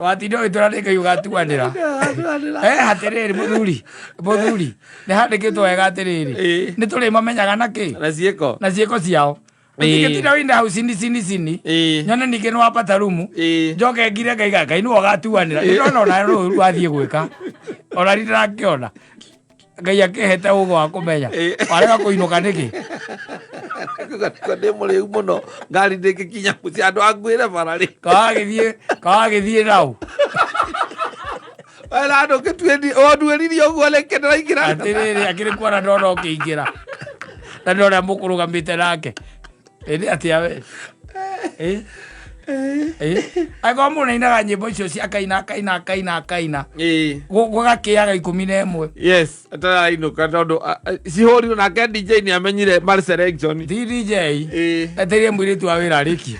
Watinda ũgĩtwĩra nĩ Ngai ũgatuanĩra. Eh, atĩrĩrĩ mũthuri, mũthuri, nĩ handĩkĩtwo wega atĩrĩrĩ. Ĩĩ. Nĩ tũrĩmamenyaga na kĩ? Na ciĩko. Na ciĩko ciao. Ĩĩ. Ũtingĩtinda wĩna hau cini cini cini. Ĩĩ. Nyone ningĩ nĩ wambata rumu. Ĩĩ. Njoke ngire ngaiga Ngai nĩwe ũgatuanĩra. Nĩ ndona ona rũru wathiĩ gwĩka. Ona niĩ ndĩrakĩona. Ngai akĩhete ũgĩ wa kũmenya. Ĩĩ. Warega kũinũka nĩkĩ? Ko ndĩ mũrĩu mũno ngari ndĩngĩkinya mũciĩ andũ anguĩre bara rĩ. Kawagĩthiĩ kawagĩthiĩ nau. Wena andũ ũnduĩririe ũguo rĩngĩ ndĩraingĩra. Atĩrĩrĩ akĩrĩ kuona ndona ũkĩingĩra. Na ndona mũkũrũgamĩte nake. Ĩndĩ atĩa we? Ĩ? Ĩ? Angĩkorwo mũndũ ainaga nyĩmbo icio cia akaina akaina akaina akaina. Ĩĩ. Gũgakĩaga 11. Yes, atarainũka tondũ cihũrirwo nake DJ nĩ amenyire mar selection. Ti DJ. Ĩĩ. Eterie mũirĩtu wa wĩra arĩkie.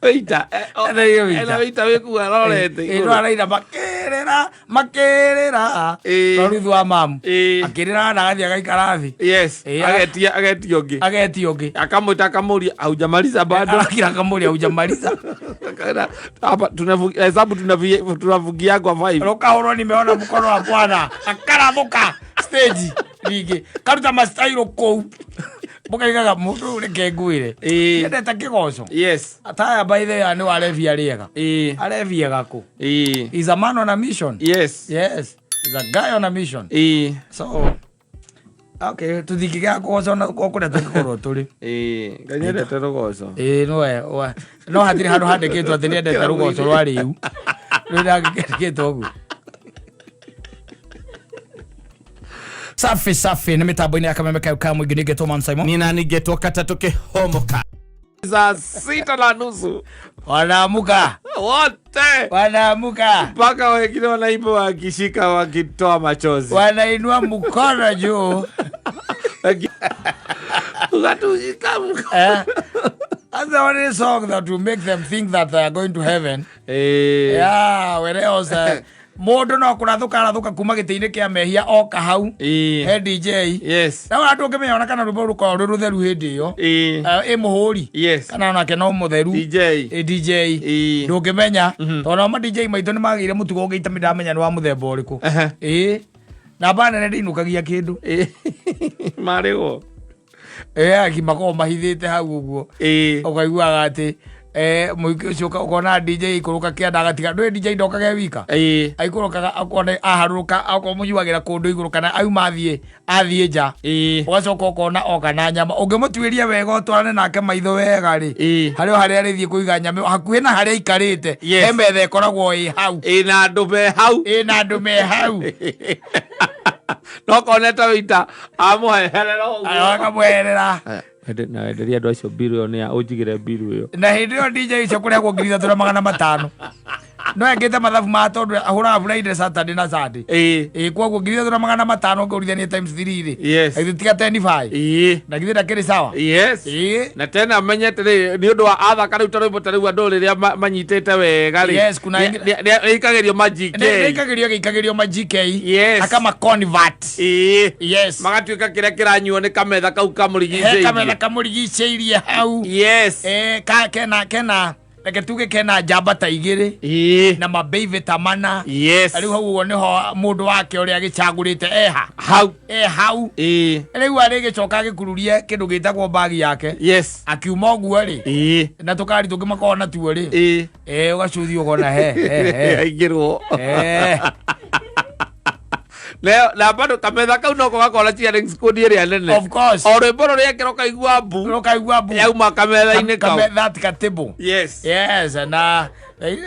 Wĩita. Eterie wĩita. Ena wĩita wĩkua arorete Ĩ, no igũrũ. araina makĩrĩra makĩrĩra. Ĩĩ. No Ruthu wa mamu. Ĩĩ. Akĩrĩra na agathiĩ agaikara thĩ. Yes. Ĩĩ, Agetia agetia ũngĩ. Agetia ũngĩ. Akamwĩta akamũria haujamaliza bado. Arakira akamũria hujamaliza. Akaenda, hapa hesabu tunavugia kwa 5. Rũkahũrwo nimeona mkono wa Bwana. Akarathũka stage rĩngĩ. Karuta mastairo kũu. Mũkaigaga mũndũ ũyũ reke ngwĩre. Ĩĩ. Endete kĩgoco. Yes. Ataya by the way nĩ warebia rĩega. Ĩĩ. Arebia gakũ. Ĩĩ. He's a man on a mission. Yes. Yes. He's a guy on a mission. Ĩĩ. So okay, tũtingĩgĩa kũgoco na o kũrĩa tũngĩkorwo tũrĩ. Ĩĩ. Ngai nĩendete rũgoco. Ĩĩ no no hatirĩ handũ handĩkĩtwo atĩ nĩendete rũgoco rwa rĩu. Rĩu ndangĩkĩandĩkĩtwo ũguo. Safi safi nĩ mĩtambo-inĩ ya kameme kayo ka mũingĩ nĩngetwo Man Simon. Nina ningetwo katatũ kĩhomoka. Saa sita na nusu. Wanaamuka. Wote. Wanaamuka. Mpaka wengine wanaimba wakishika wakitoa machozi. Wanainua mkono juu. Ukatushika mkono. Eh? That's the only song that will make them think that they are going to heaven. Eh. Yeah, whereas mũndũ no kũrathũka arathũka kuma gĩtĩ-inĩ kĩa mehia oka hau Ĩĩ. he DJ. Yes. Na ona ndũngĩmenya ona kana rwĩmbo rũkoragwo rwĩ rũtheru hĩndĩ ĩyo. Ĩĩ. Ĩ mũhũri. Yes. Kana onake no mũtheru. DJ. Ĩ DJ. Ĩĩ. Ndũngĩmenya. Tondũ nao ma DJ maitũ nĩ magĩire mũtugo ũngĩ itami ndamenya nĩ wa mũthemba ũrĩkũ. Ehe. Ĩĩ. Namba nene ndĩinũkagia kĩndũ. Ĩĩ. Marĩgwo. Ĩĩ aki makoragwo mahithĩte hau ũguo. Ĩĩ. Ũkaiguaga atĩ mũingĩ ũcio ũkona DJ aikũrũka kĩanda agatiga ndũĩ DJ ndokaga e wika. Ĩĩ. Aikũrũkaga akona aharũrũka akorwo mũnyuagĩra kũndũ igũrũ kana auma athiĩ nja. Ĩĩ. Ũgacoka ũkona oka na nyama. Ũngĩmũtuĩria wega ũtwarane nake maitho wega rĩ. Ĩĩ. Harĩ o harĩa arĩthiĩ kũiga nyama ĩyo, hakuhĩ na harĩa aikarĩte. Yes. He metha ĩkoragwo ĩ hau. Ĩĩ na andũ me hau. Ĩ na andũ me hau. No konete wĩita amũheherera ũguo. Akamweherera. Na wenderia andũ acio mbiru ĩyo nĩ ya ũnjigĩre mbiru ĩyo. Na hĩndĩ ĩyo DJ icio kũrĩhagwo 3500. No ekĩte mathabu ma tondũ ahũraga Friday, Saturday na Sunday. Ĩĩ. Ĩĩ koguo 3500 ũngĩũrithania times 3 rĩ. Yes. Githĩ tiga 10 five. Ĩĩ. Na githĩ ndakĩrĩ sawa? Yes. Ĩĩ. Na tena menye atĩrĩ nĩ ũndũ wa athaka rĩu ta rwĩmbo ta rĩu andũ rĩrĩa manyitĩte wega rĩ. Yes, kuna ingĩ- Nĩ ikagĩrio ma GK. Nĩ ikagĩrio gĩikagĩrio ma GK. Yes. Akama convert. Ĩĩ. Yes. Magatuĩka kĩrĩa kĩranyuo nĩ kametha kau He kametha kamũrigicĩirie. kamũrigicĩirie hau. Yes. Kena reke tuge kena njamba ta igĩrĩ Ĩĩ. na mabeive ta mana. Yes. Rĩu hau ũguo nĩho mũndũ wake ũrĩa agĩcagũrĩte eha. Hau. E hau. Ĩĩ. Rĩu arĩgĩcoka agĩkururie kĩndũ gĩtagwo mbagi yake. Yes. Akiuma ũguo rĩ. Ĩĩ. Na tũkari tũngĩ makoragwo natuo rĩ. Ĩĩ. Ũgacuthio ũkona he he he. Aingĩrwo. Eh. Na bado kametha kau noko gakorwo cheering squad ĩrĩa nene. Of course. O rwĩmbo rũrĩa ekĩra ũkaigua mbu. Rũkaigua mbu. Yauma kametha-inĩ kau. That ka table. Yes. Yes, and I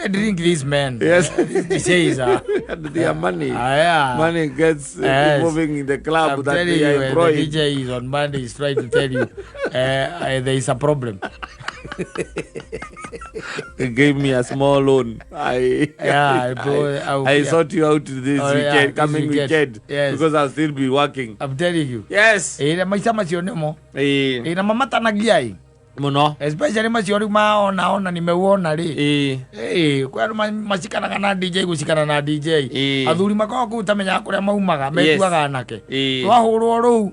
drink this man. Yes. He says, And their money. Yeah. Money gets Yes. moving in the club I'm that telling they are you, the employed. DJ is on Monday. He's trying to tell you there is a problem. They gave me a small loan. I Yeah, bro, I yeah. sort you out this Oh, yeah, weekend, this coming weekend. weekend, Yes. because I'll still be working. I'm telling you. Yes. Maica macio nĩmo. Eh, Na mamatanagia ĩ. muno. Especially macio rĩu maona ona nimeuona rĩ. Eh, Kwĩ andũ macikanaga na DJ gũcikana na DJ. Ĩĩ. Athuri makoragwo kũu ũtamenyaga kũrĩa maumaga, mekuaga anake. Ĩĩ. Rwahũrwo rũu.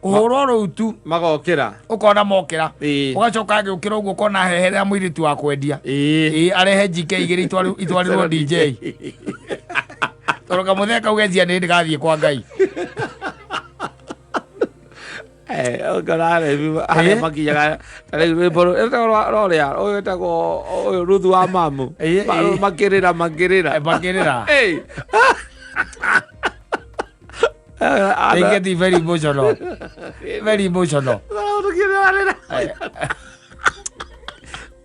Kũhũrwo rũu tu. Magokĩra. Ũkona mokĩra. Ĩĩ. Ũgacoka agĩũkĩra ũguo ũkona heherera mũirĩtu wa kwendia. Ĩĩ. Ĩĩ, arehe njike igĩrĩ itwarĩrwo DJ. Tondũ kamũthee kau gecia nĩ gathiĩ kwa Ngai. Eh, ũkona arebi harĩa makinyaga ta rĩu rwĩmbo rwĩtagwo rwa rorĩa ũyũ wĩtagwo ũyũ Ruthu wa mamu. Ĩĩ, ĩĩ. Makĩrĩra makĩrĩra. Eh, makĩrĩra. Ĩĩ. They get very emotional. Very emotional.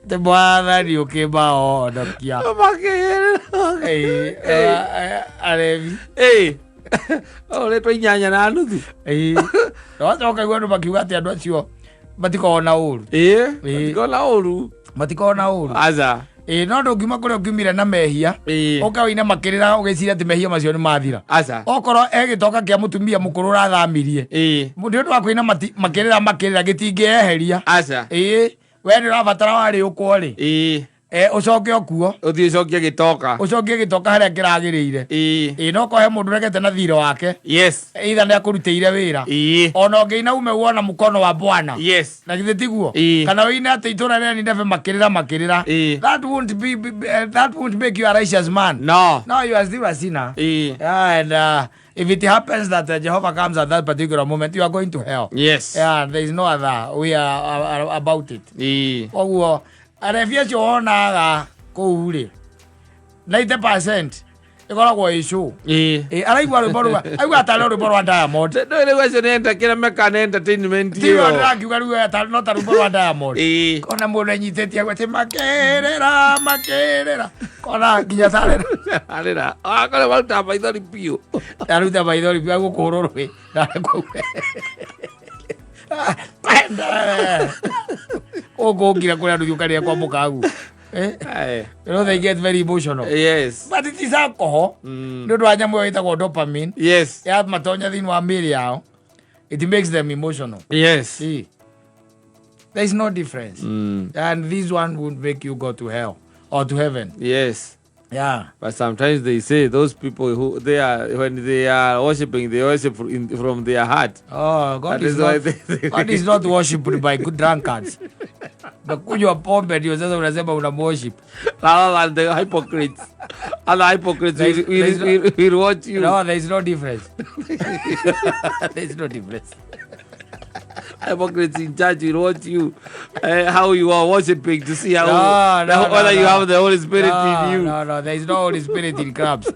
Te mwathani ũkĩmahonokia. Makĩrĩra. Ĩĩ, arebi. Ĩĩ. Ũrĩtwo 8.5. Ĩĩ. Na wacoka igua andũ makiuga atĩ andũ acio matikoragwo na ũru. Ĩĩ. Ĩĩ. Matikona ũru. Matikoragwo na ũru. Aca. Ĩĩ, no ndũngiuma kũrĩa ũngiumire na mehia. Ĩĩ. Ũka wĩine makĩrĩra ũgĩciria atĩ mehia macio nĩ mathira. Aca. Okorwo e gĩtoka kĩa mũtumia mũkũrũ ũrathamirie. Ĩĩ. Nĩ ũndũ wa kũina makĩrĩra makĩrĩra gĩtingĩeheria. Aca. Ĩĩ, we nĩ ũrabatara warĩũkwo rĩ. Ĩĩ. Ũcoke ũkuo. Ũthiĩ ũcokie gĩtoka. Ũcokie gĩtoka harĩa kĩragĩrĩire. Ĩĩ. Ĩĩ, no korwo he mũndũ ũregete na thirĩ wake. Yes. Either nĩ akũrutĩire wĩra. Ĩĩ. Ona ũngĩina ume wona mkono wa Bwana. Yes. Na githĩ tiguo? Ĩĩ. Kana ũine atĩ itũra rĩa Nineve makĩrĩra makĩrĩra. Ĩĩ. That won't that won't make you a righteous man. No. No, you are still a sinner. Ĩĩ. Yeah, and if it happens that Jehovah comes at that particular moment, you are going to hell. Yes. Yeah, there is no other way about it. Ĩĩ. Koguo arebi acio wonaga kũu rĩ 90% ĩkoragwo ĩ show. Ĩĩ. Ĩ, araigua rwĩmbo rwa aigua tarĩ rwĩmbo rwa Diamond. Ndũĩ rĩu acio nĩ kĩrĩa mekaga nĩ entertainment Tiwe ĩyo. ndĩrakiuga rĩu no ta rwĩmbo rwa Diamond. Ĩĩ. Kona mũndũ enyitĩtie agwete makĩrĩra makĩrĩra kona nginya tarĩ Arĩra. Akore marutaga maithori biũ. aruta maithori biũ agũkũhũrwo rũĩ ũkũngire kũrĩa andũ ũkarĩa kwa mũkagu. Eh? Aye. You know they get very emotional. Yes. But it is alcohol. Nĩ ũndũ wa nyamũ ĩyo ĩtagwo dopamine. Yes. Ya matonya thĩinĩ wa mĩĩrĩ yao. It makes them emotional. Yes. See. There is no difference. And this one won't make you go to hell or to heaven. Yes. Yeah. But sometimes they say those people who they are when they are worshiping, they worship from their heart. Oh, God That is is why not, God is not worshipped by good drunkards. Nakunywa pombe ndio sasa unasema una worship. Rather than the hypocrites. Other hypocrites will watch you. No, there is no difference. There is no difference. Hypocrites in church will watch you how you are worshiping to see how No, no, no, whether you no. have the Holy Spirit No, in you. No, no, there is no Holy Spirit in clubs.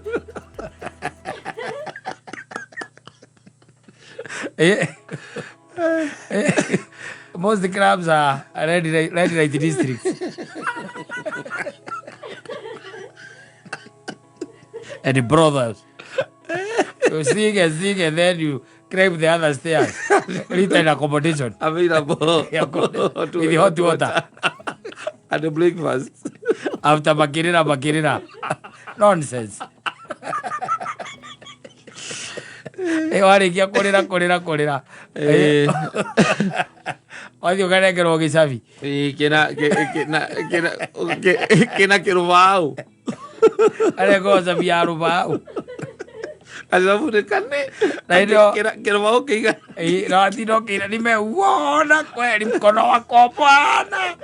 Most clubs are red light districts. And the brothers. You sing and sing and then you climb the other stairs. Written accommodation. Available. Yeah, with the hot water. And the breakfast. After makirira makirira. Nonsense. Warĩkia kũrĩra kũrĩra kũrĩra. Wathiĩ ũkanengerwo gĩcabi. Kĩna kĩrũbaũ. Anengerwo cabi ya rũbaũ. Gacabu nĩ kane. Na hĩndĩ ĩyo- Kĩrũbaũ kĩigana. Na watinda ũkĩina nimeuona kweli mkono wako Bwana.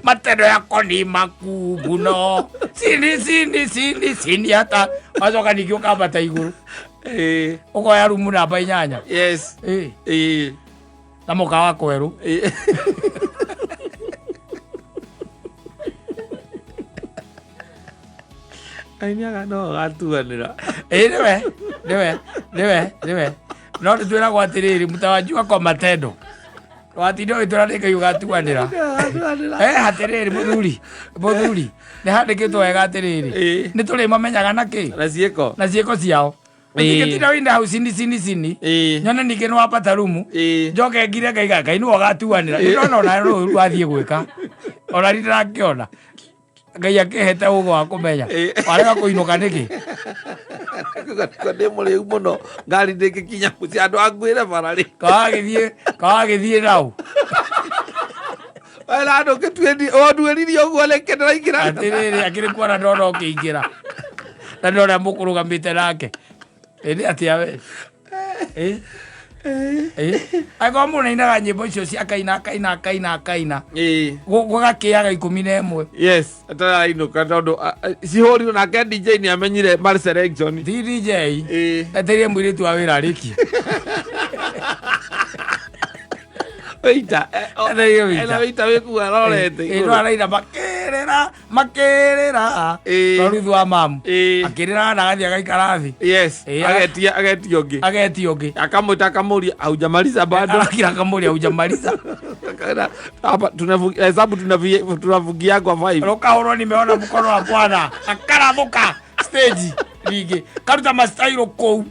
Matendo yako ni makuu muno. Sini sini sini sini hata wacoka ningĩ ũkambata igũrũ. Ũkoya rumu namba 8. Yes. Na mũkawa kwerũ. Aini aka no gatuanĩra. Ĩĩ nĩwe nĩwe nĩwe nĩwe. No nĩtwĩragwo atĩrĩrĩ mtawajua kwa matendo. Watinda ũgĩtwĩra nĩ Ngai ũgatuanĩra. Atĩrĩrĩ mũthuri mũthuri nĩ handĩkĩtwo wega atĩrĩrĩ nĩ tũrĩmamenyaga na kĩ Na ciĩko. Na ciĩko ciao. Ũtingĩtinda wĩna hau cini cini cini. Nyone ningĩ nĩ wambata rumu. Njoke ngire ngaiga Ngai nĩwe ũgatuanĩra. Nĩ ndona ona rũu wathiĩ gwĩka. Ona niĩ ndĩrakĩona. Ngai akĩhete ũgo wa kũmenya. Warega kũinũka nĩkĩ? Ndĩ mũrĩu mũno ngari ndĩngĩkinya mũciĩ andũ anguĩre bara rĩ. Kawagĩthiĩ nau. Wena andũ ũnduĩririe ũguo rĩngĩ ndĩraingĩra. Atĩrĩrĩ akĩrĩ kuona ndona ũkĩingĩra. Na ndona mũkũrũgamĩte nake. Ĩ nĩ atĩa we? Angĩkorwo mũndũ nĩainaga nyĩmbo icio cia akaina akaina akaina akaina Ĩĩ. Gũgakĩaga 11. Yes, atarainũka tondũ cihũrirwo nake DJ nĩ amenyire mar selection. Ti DJ. Ĩĩ. Etereire mũirĩtu wa wĩra arĩkie. Wĩita. Etereire wĩita. Ena wĩita wĩkua arorete Ĩĩ, no araina makĩrĩra makĩrĩra. Ĩĩ. No Ruthu wa mamu. Ĩĩ. Akĩrĩra na agathiĩ agaikara thĩ. Yes. Ĩĩ, Agetia agetia ũngĩ. Agetia ũngĩ. Akamwĩta akamũria haujamaliza bado. Arakira akamũria hujamaliza. Akaenda, hapa hesabu tunavugia kwa 5. Rũkahũrwo nimeona mkono wa Bwana. Akarathũka stage rĩngĩ. Karuta mastairo kũu.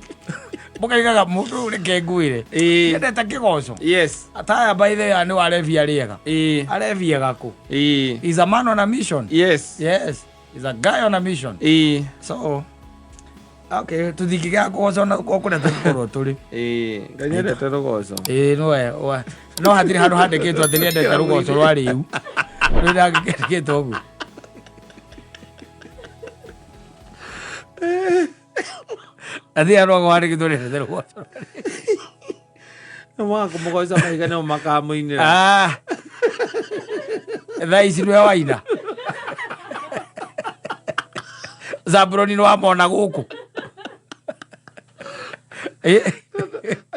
Mũkaigaga mũndũ ũyũ reke ngwĩre. Ĩĩ. Endete kĩgoco. Yes. Ataya by the way nĩ warebia rĩega. Ĩĩ. Arebia gakũ. Ĩĩ. He's a man on a mission. Yes. Yes. He's a guy on a mission. Ĩĩ. So okay, tũthingĩgĩa kũgoco na kũrĩa tũngĩkorwo tũrĩ. Ĩĩ. Ngai nĩendete rũgoco. Ĩĩ no no hatirĩ handũ handĩkĩtwo atĩ nĩendete rũgoco rwa rĩu. Rĩu ndangĩkĩandĩkĩtwo ũguo. Hatirĩ handũ handĩkĩtwo nĩendete rũgoco rwa rĩu. Nĩ kũmũgoca mahiga nĩmo makamũinĩra. Ah. Thaa ici nĩwe waina. Zabuloni nĩ wamona gũkũ.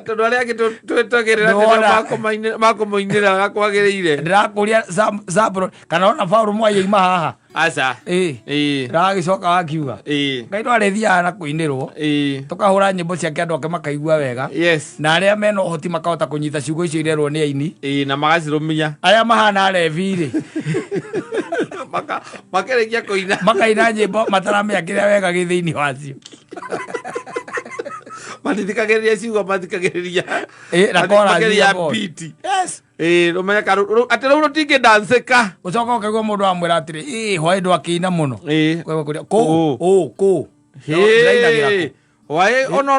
Tondũ arĩa angĩ twetagĩrĩra Nĩwona. atĩ makũmũinĩra ũrĩa kwagĩrĩire. Ndĩrakũria Zabuloni kana ona Paul Mwai aima haha. Aca. Ĩĩ. Ĩĩ. Ndĩragĩcoka wakiuga. Ĩĩ. Ngai no arĩthiaga na kũinĩrwo. Ĩĩ. Tũkahũra nyĩmbo ciake andũ ake makaigua wega. Yes. Na arĩa mena ũhoti makahota kũnyita ciugo icio irerwo nĩ aini. Ĩĩ na magacirũmia. Arĩa mahana arebi rĩ. Makĩrĩkia kũina. Makaina nyĩmbo mataramenya kĩrĩa wega gĩ thĩinĩ wacio. Matithikagĩrĩria ciugo mathikagĩrĩria. Ĩĩ, na chorus Mathikagĩrĩria iria boy. beat. Yes. Ĩĩ ũmenye atĩ rũu rũtingĩdancĩka. Ũcoka ũkaigua mũndũ amwĩra atĩrĩ, ĩĩ hwaĩ ndwakĩina mũno. Ĩĩ. Ũkaigua kũrĩa, kũ, Kũ. ũ, kũ. Ndĩrainagĩra kũ. Hwaĩ ona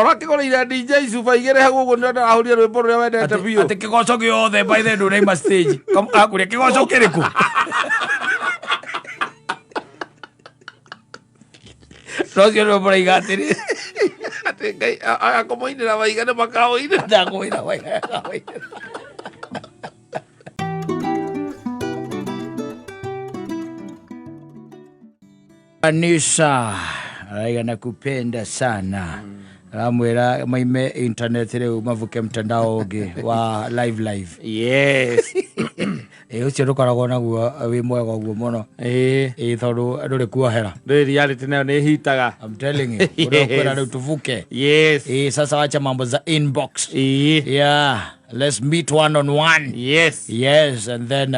ũrakĩgũrĩire DJ cuba igĩrĩ hau ũguo nĩ ndahũrire rwĩmbo rũrĩa wendete biũ. Atĩ kĩgoco gĩothe by the way ndũraima stage. Akũria kĩgoco kĩrĩkũ? No ũcio nĩwe mũraiga atĩrĩ. Atĩ Ngai akũmũinĩra maiga nĩ makamũinĩra. Ndakũinĩra maiga makamũinĩra. Anisa araiga nakupenda sana. Aramwĩra maime internet rĩu mavuke mtandao ũngĩ wa live live. Yes. Ĩĩ ũcio ndũkoragwo naguo wĩ mwega ũguo mũno. Ĩĩ. Ĩĩ tondũ ndũrĩ kuohera. Ndũrĩ reality nayo nĩ ĩhitaga. I'm telling you. Ũrĩa ũkwĩra rĩu tuvuke. Yes. Ĩĩ sasa wacha mambo za inbox. Ĩĩ. Yeah, let's meet one on one. Yes. Yes, and then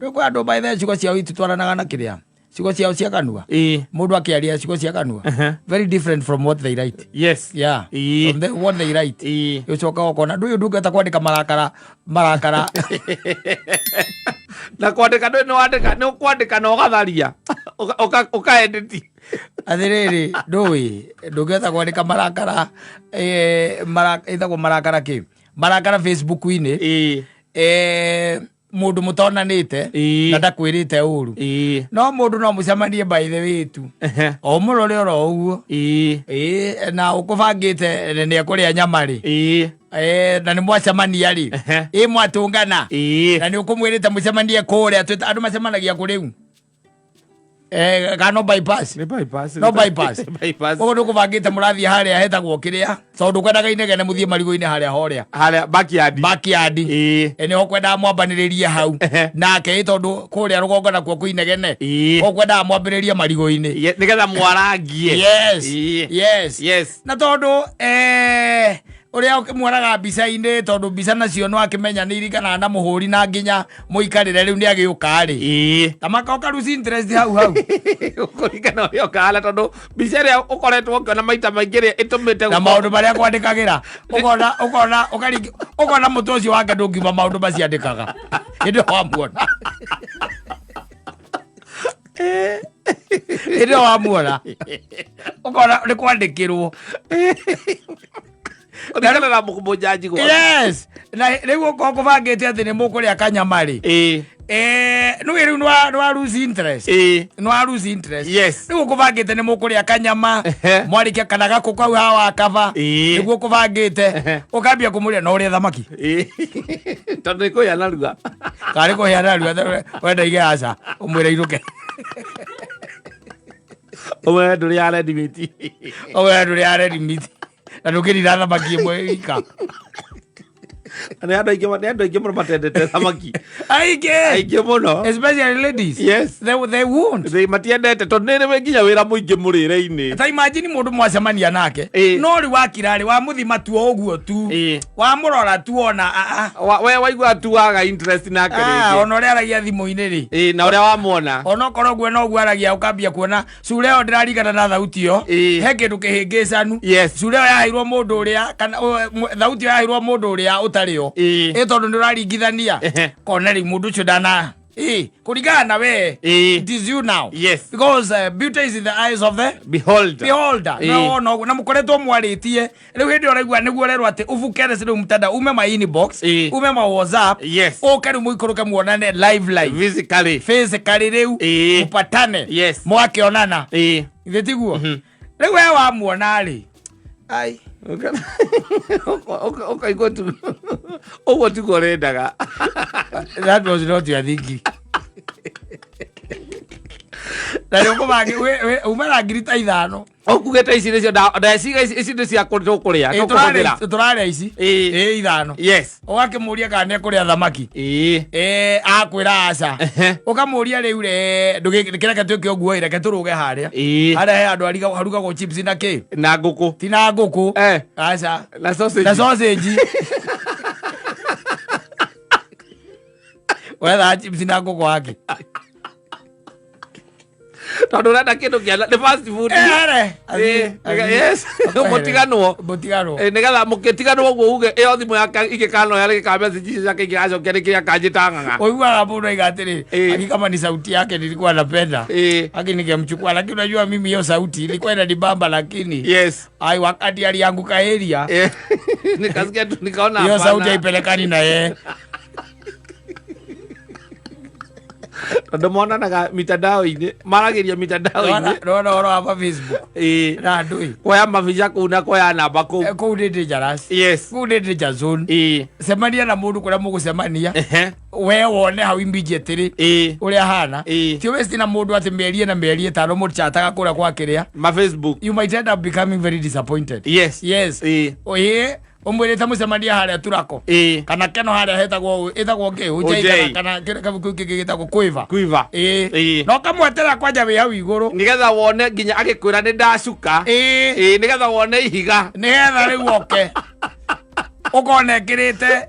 ndũkwĩ andũ by the ciugo ciao ititwaranaga na kĩrĩa. Ciugo ciao cia kanua. Ĩĩ. Mũndũ akĩaria ciugo cia kanua. Very different from what they write. Yes. Yeah. Ĩĩ. From what they write. Ĩĩ. Ũcoka ũkona ndũyũ ndungata kwandĩka marakara marakara. Na kwandĩka ndũĩ nĩ wandĩka nĩ ũkwandĩka na ũgatharia. Ũkaedit. Atĩrĩrĩ ndũĩ ndũngĩhota kwandĩka marakara ĩtagwo marakara kĩ? Marakara Facebook-inĩ. Ĩĩ. Mũndũ mũtonanĩte Ĩĩ. na ndakwĩrĩte ũru. Ĩĩ. No mũndũ no mũcemanie by the way tu. O mũrore oro ũguo. Ĩĩ. Ĩĩ na ũkũbangĩte nĩ ekũrĩa nyama rĩ. Ĩĩ. Na nĩ mwacemania rĩ. Ĩĩ mwatũngana. Ĩĩ. Na nĩ ũkũmwĩrĩte mũcemanie kũrĩa andũ macemanagia kũ rĩu? Kana no bypass. Nĩ bypass. No bypass. Bypass. Ũguo nĩ ũkũbangĩte mũrathiĩ harĩa hetagwo kĩrĩa. Tondũ ndũkwendaga inegene mũthiĩ marigũ-inĩ harĩa horĩa. Harĩa backyard. Backyard. Ĩĩ. Nĩho kwendaga mwambanĩrĩrie hau. Nake ĩ tondũ kũrĩa rũgongo nakuo kwĩ inegene. Ĩĩ. Ũkwendaga mwambĩrĩrie marigũ-inĩ. Nĩgetha mwarangie. Yes. Ĩĩ. Yes. Yes. Na tondũ ũrĩa ũkĩmuonaga mbica-inĩ tondũ mbica nacio no akĩmenya nĩ iringanaga na mũhũri na nginya mũikarĩre rĩu nĩ agĩũka rĩ. Ĩĩ. Ta makoka lose interest hau hau. Kũringana ũrĩa ũkahana tondũ mbica ĩrĩa ũkoretwo ũkĩona maita maingĩ rĩ ĩtũmĩte Na maũndũ marĩa kwandĩkagĩra ũkona ũkona ũkaringi ũkona mũtwe ũcio wake ndũngiuma maũndũ macio andĩkaga. Hĩndĩ ĩyo wamuona. Hĩndĩ ĩyo wamuona. Ũkona nĩ kwandĩkĩrwo. Kũringana na mũnjanji gwaku. Yes. Na rĩu ũkorwo kũbangĩte atĩ nĩ mũkũrĩa kanyama rĩ. Ĩĩ. Nä rä u nä wa lose interest. Ĩĩ. Nä wa lose interest. Yes. Rä u å kå bangä te nä må kå rä a kanyama. Ehe. Mwarä kia kana gakå kau hawa kaba. Ĩĩ. Nä guo kå bangä te. Ehe. Å kambia kå må rä a no å rä thamaki. Ĩĩ. Tondũ nĩ kũhĩa narua. Karä kå hea narua wenda ige aca å mwä re irå ke. Ũmwe ndũrĩ ya red meat. Å we ndå rä a red meat na ndå kä rira thamaki ä mwe ika. Nĩ andũ aingĩ, nĩ andũ aingĩ mũno matendete thamaki. Aingä. Aingĩ mũno. Especially ladies. Yes. They won't. They matiendete tondũ nĩ rĩ nginya wĩra mũingĩ mũrĩre-inĩ. Ta imagine mundu mwacemania nake. Ĩĩ. No rĩ wakira rĩ wamuthima tu o ũguo tu. Ĩĩ. Wamũrora tu ona a a. We waigua tu waga interest nake Ah, rĩngĩ. ona ũrĩa aragia thimũ-inĩ rĩ. Ĩĩ, na ũrĩa wamuona. Ona okorwo guo noguo aragia ũkambia kuona cura ĩyo ndĩrarigana na thauti ĩyo. Ĩĩ. He kĩndũ kĩhĩngĩcanu. Yes. Cura ĩyo yaheirwo mũndũ ũrĩa kana thauti ĩyo yaheirwo mũndũ ũrĩa ũtarĩ yo. Ĩĩ. Ĩ tondũ nĩ ũraringithania. Ehe. Kona rĩu mũndũ ũcio ndana. Ĩ, kũringana na we. Ĩĩ. It is you now. Yes. Because beauty is in the eyes of the Beholder. beholder. Ĩĩ. Na wona ũguo na mũkoretwo mwarĩtie rĩu hĩndĩ ĩyo ũraigua nĩguo ũrerwo atĩ ũbuke rĩu mtandao ume ma inbox. Ĩĩ. Ume ma WhatsApp. Yes. Ũke rĩu mũikũrũke muonane live live. Physically. Physically rĩu. Ĩĩ. Mũpatane. Yes. Mwakĩonana. Ĩĩ. Githĩ tiguo? Rĩu we wamuona rĩ, ai. Ũkaigua tu ũguo tiguo ũrendaga. That was not your thinking. Na rĩu ũkũbangi uma na ngiri ta 5. Ũkugĩte ici nĩcio ndeciga ici nĩ cia tũkũrĩa Ĩ, tũkũhũthĩra. tũrarĩa ici. Ĩĩ. Ĩ 5. Yes. Ũgakĩmũria kana nĩ ekũrĩa thamaki. Ĩĩ. Ĩ, akwĩra aca. Ehe. Ũkamũria rĩu rĩ ndũgĩkĩreke twĩke ũguo ĩ, reke tũrũge harĩa. Ĩĩ. Harĩa he andũ harugagwo chips na kĩ. Na ngũkũ. Ti na ngũkũ. Eh. Aca. Na sausage. Na sausage. Wethaga chips na ngũkũ wake. Tondũ ũrenda kĩndũ kĩa nĩ fast food. Ere. Ĩĩ, yes. Mũtiganwo. Mũtiganwo. Ĩ, nĩgetha mũkĩtiganwo ũguo uge ĩyo thimũ yake ingĩkanoya rĩngĩ ka message icio ciake ingĩgacokia nĩ kĩrĩa kanjĩta ng'ang'a. Ũiguaga mũndũ aiga atĩrĩ, Ĩĩ. aki kama ni sauti yake nilikuwa napenda. Ĩĩ. Aki ningemchukua, lakini unajua mimi hiyo sauti ilikuwa inanibamba, lakini Yes. ai wakati alianguka area Ĩ. Nikasikia tu nikaona hiyo hapana. sauti haipelekani na yeye. Tondũ monanaga mitandao-inĩ, maragĩria mitandao-inĩ. Ndona ũhoro wa ma Facebook Ĩĩ. na andũ ĩ. Kuoya mabica kũu na kuoya namba kũu. Kũu nĩ dangerous. Yes. Kũu nĩ danger zone. Ĩĩ. Cemania na mũndũ kũrĩa mũgũcemania. Ehe. We wone hau immediately Ĩĩ. ũrĩa ahana. Ĩĩ. Ti waste na mũndũ atĩ mĩeri ĩna mĩeri 5 mũchataga kũrĩa kwa kĩrĩa. Ma Facebook. You might end up becoming very disappointed. Yes. Yes. Ĩĩ. Ĩĩ, ũmwĩrĩte mũcemania harĩa Turako. Ĩĩ. Kana keno harĩa hetagwo ĩtagwo kĩ? Ujei. Ujei kana kĩrĩa kĩu kĩngĩ gĩtagwo Quiver. Quiver. Ĩĩ. Ĩĩ. Na ũkamweterera kwanja wĩ hau igũrũ. Nĩgetha wone nginya agĩkwĩra nĩ ndacuka. Ĩĩ. Ĩĩ, nĩgetha wone ihiga. Nĩgetha rĩu oke ũkona ekĩrĩte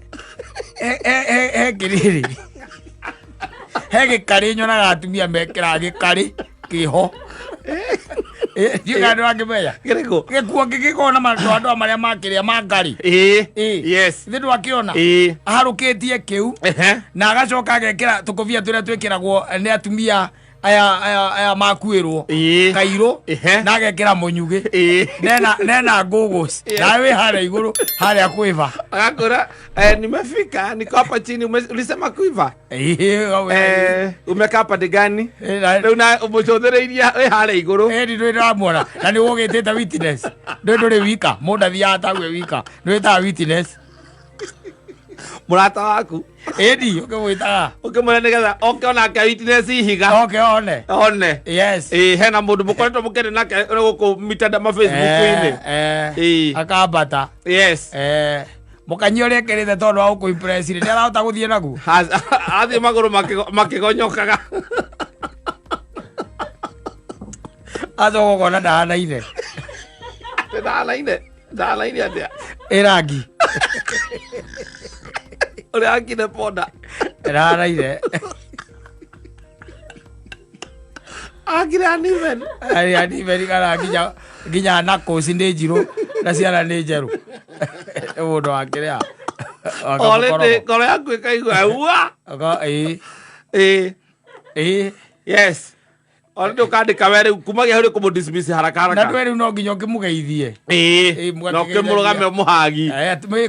he kĩrĩrĩ he gĩkarĩ nyonaga atumia mekĩraga gĩkarĩ kĩho. Ndiũĩ kana nĩwakĩmenya. Kĩrĩkũ? Gĩkuo kĩngĩkorwo na madoadoa marĩa makĩrĩa ma ngarĩ. Ĩĩ. Ĩĩ. Yes. Ithe ndwakĩona Ĩĩ. aharũkĩtie kĩu Ehe. na agacoka agekĩra tũkũbia tũrĩa twĩkĩragwo nĩ atumia aya aya aya makuĩrwo. Ĩĩ. Kairũ. Ehe. Na agekĩra mũnyugĩ. Ĩĩ. Nena ngũgũci nawe wĩ harĩa igũrũ harĩa kwĩba. Akakora nimefika niko hapa chini ulisema Quiver. Umekaa pande gani? Rĩu na ũmũcũthĩrĩirie wĩ harĩa igũrũ. Ĩni ndũĩ ndĩramuona na nĩ ũgĩtĩte witness ndũĩ ndũrĩ wika mũndũ athiaga tague wika nĩ wĩtaga witness. Mũrata waku. Ĩni ũkĩmwĩtaga. Ũkĩmwĩra nĩgetha oke onake witness ihiga. Oke one. One. Yes. Ĩĩ, hena mũndũ mũkoretwo mũkĩaria nake gũkũ mitanda ma Facebook-inĩ. Ĩĩ. Akambata. Yes. Mũkanyi ũrĩa ekĩrĩte tondũ wa gũkũ-impress rĩ, nĩarahota gũthiĩ naguo. Athiĩ magũrũ makĩgonyokaga. Acoka ũkona ndahanaine. Ndahanaine. Ndahanaine atĩa? Ĩ rangi. Ũrĩa akire ponda. Ndahanaine. Akire uneven. Arĩ uneven kana nginya knuckles nĩ njirũ na ciara nĩ njerũ. Nĩ mũndũ wa kĩrĩa. Already ngoro yaku ĩkaigua ua. Ĩĩ. Ĩĩ. Ĩĩ. Yes. Already ũkandĩka we rĩu kumagia hau nĩ kũmũ-dismiss haraka haraka. Na ndũĩ rĩu no nginya ũkĩmũgeithie. Ĩĩ. Ĩĩ, Na ũkĩmũrũgame ũmũhagi.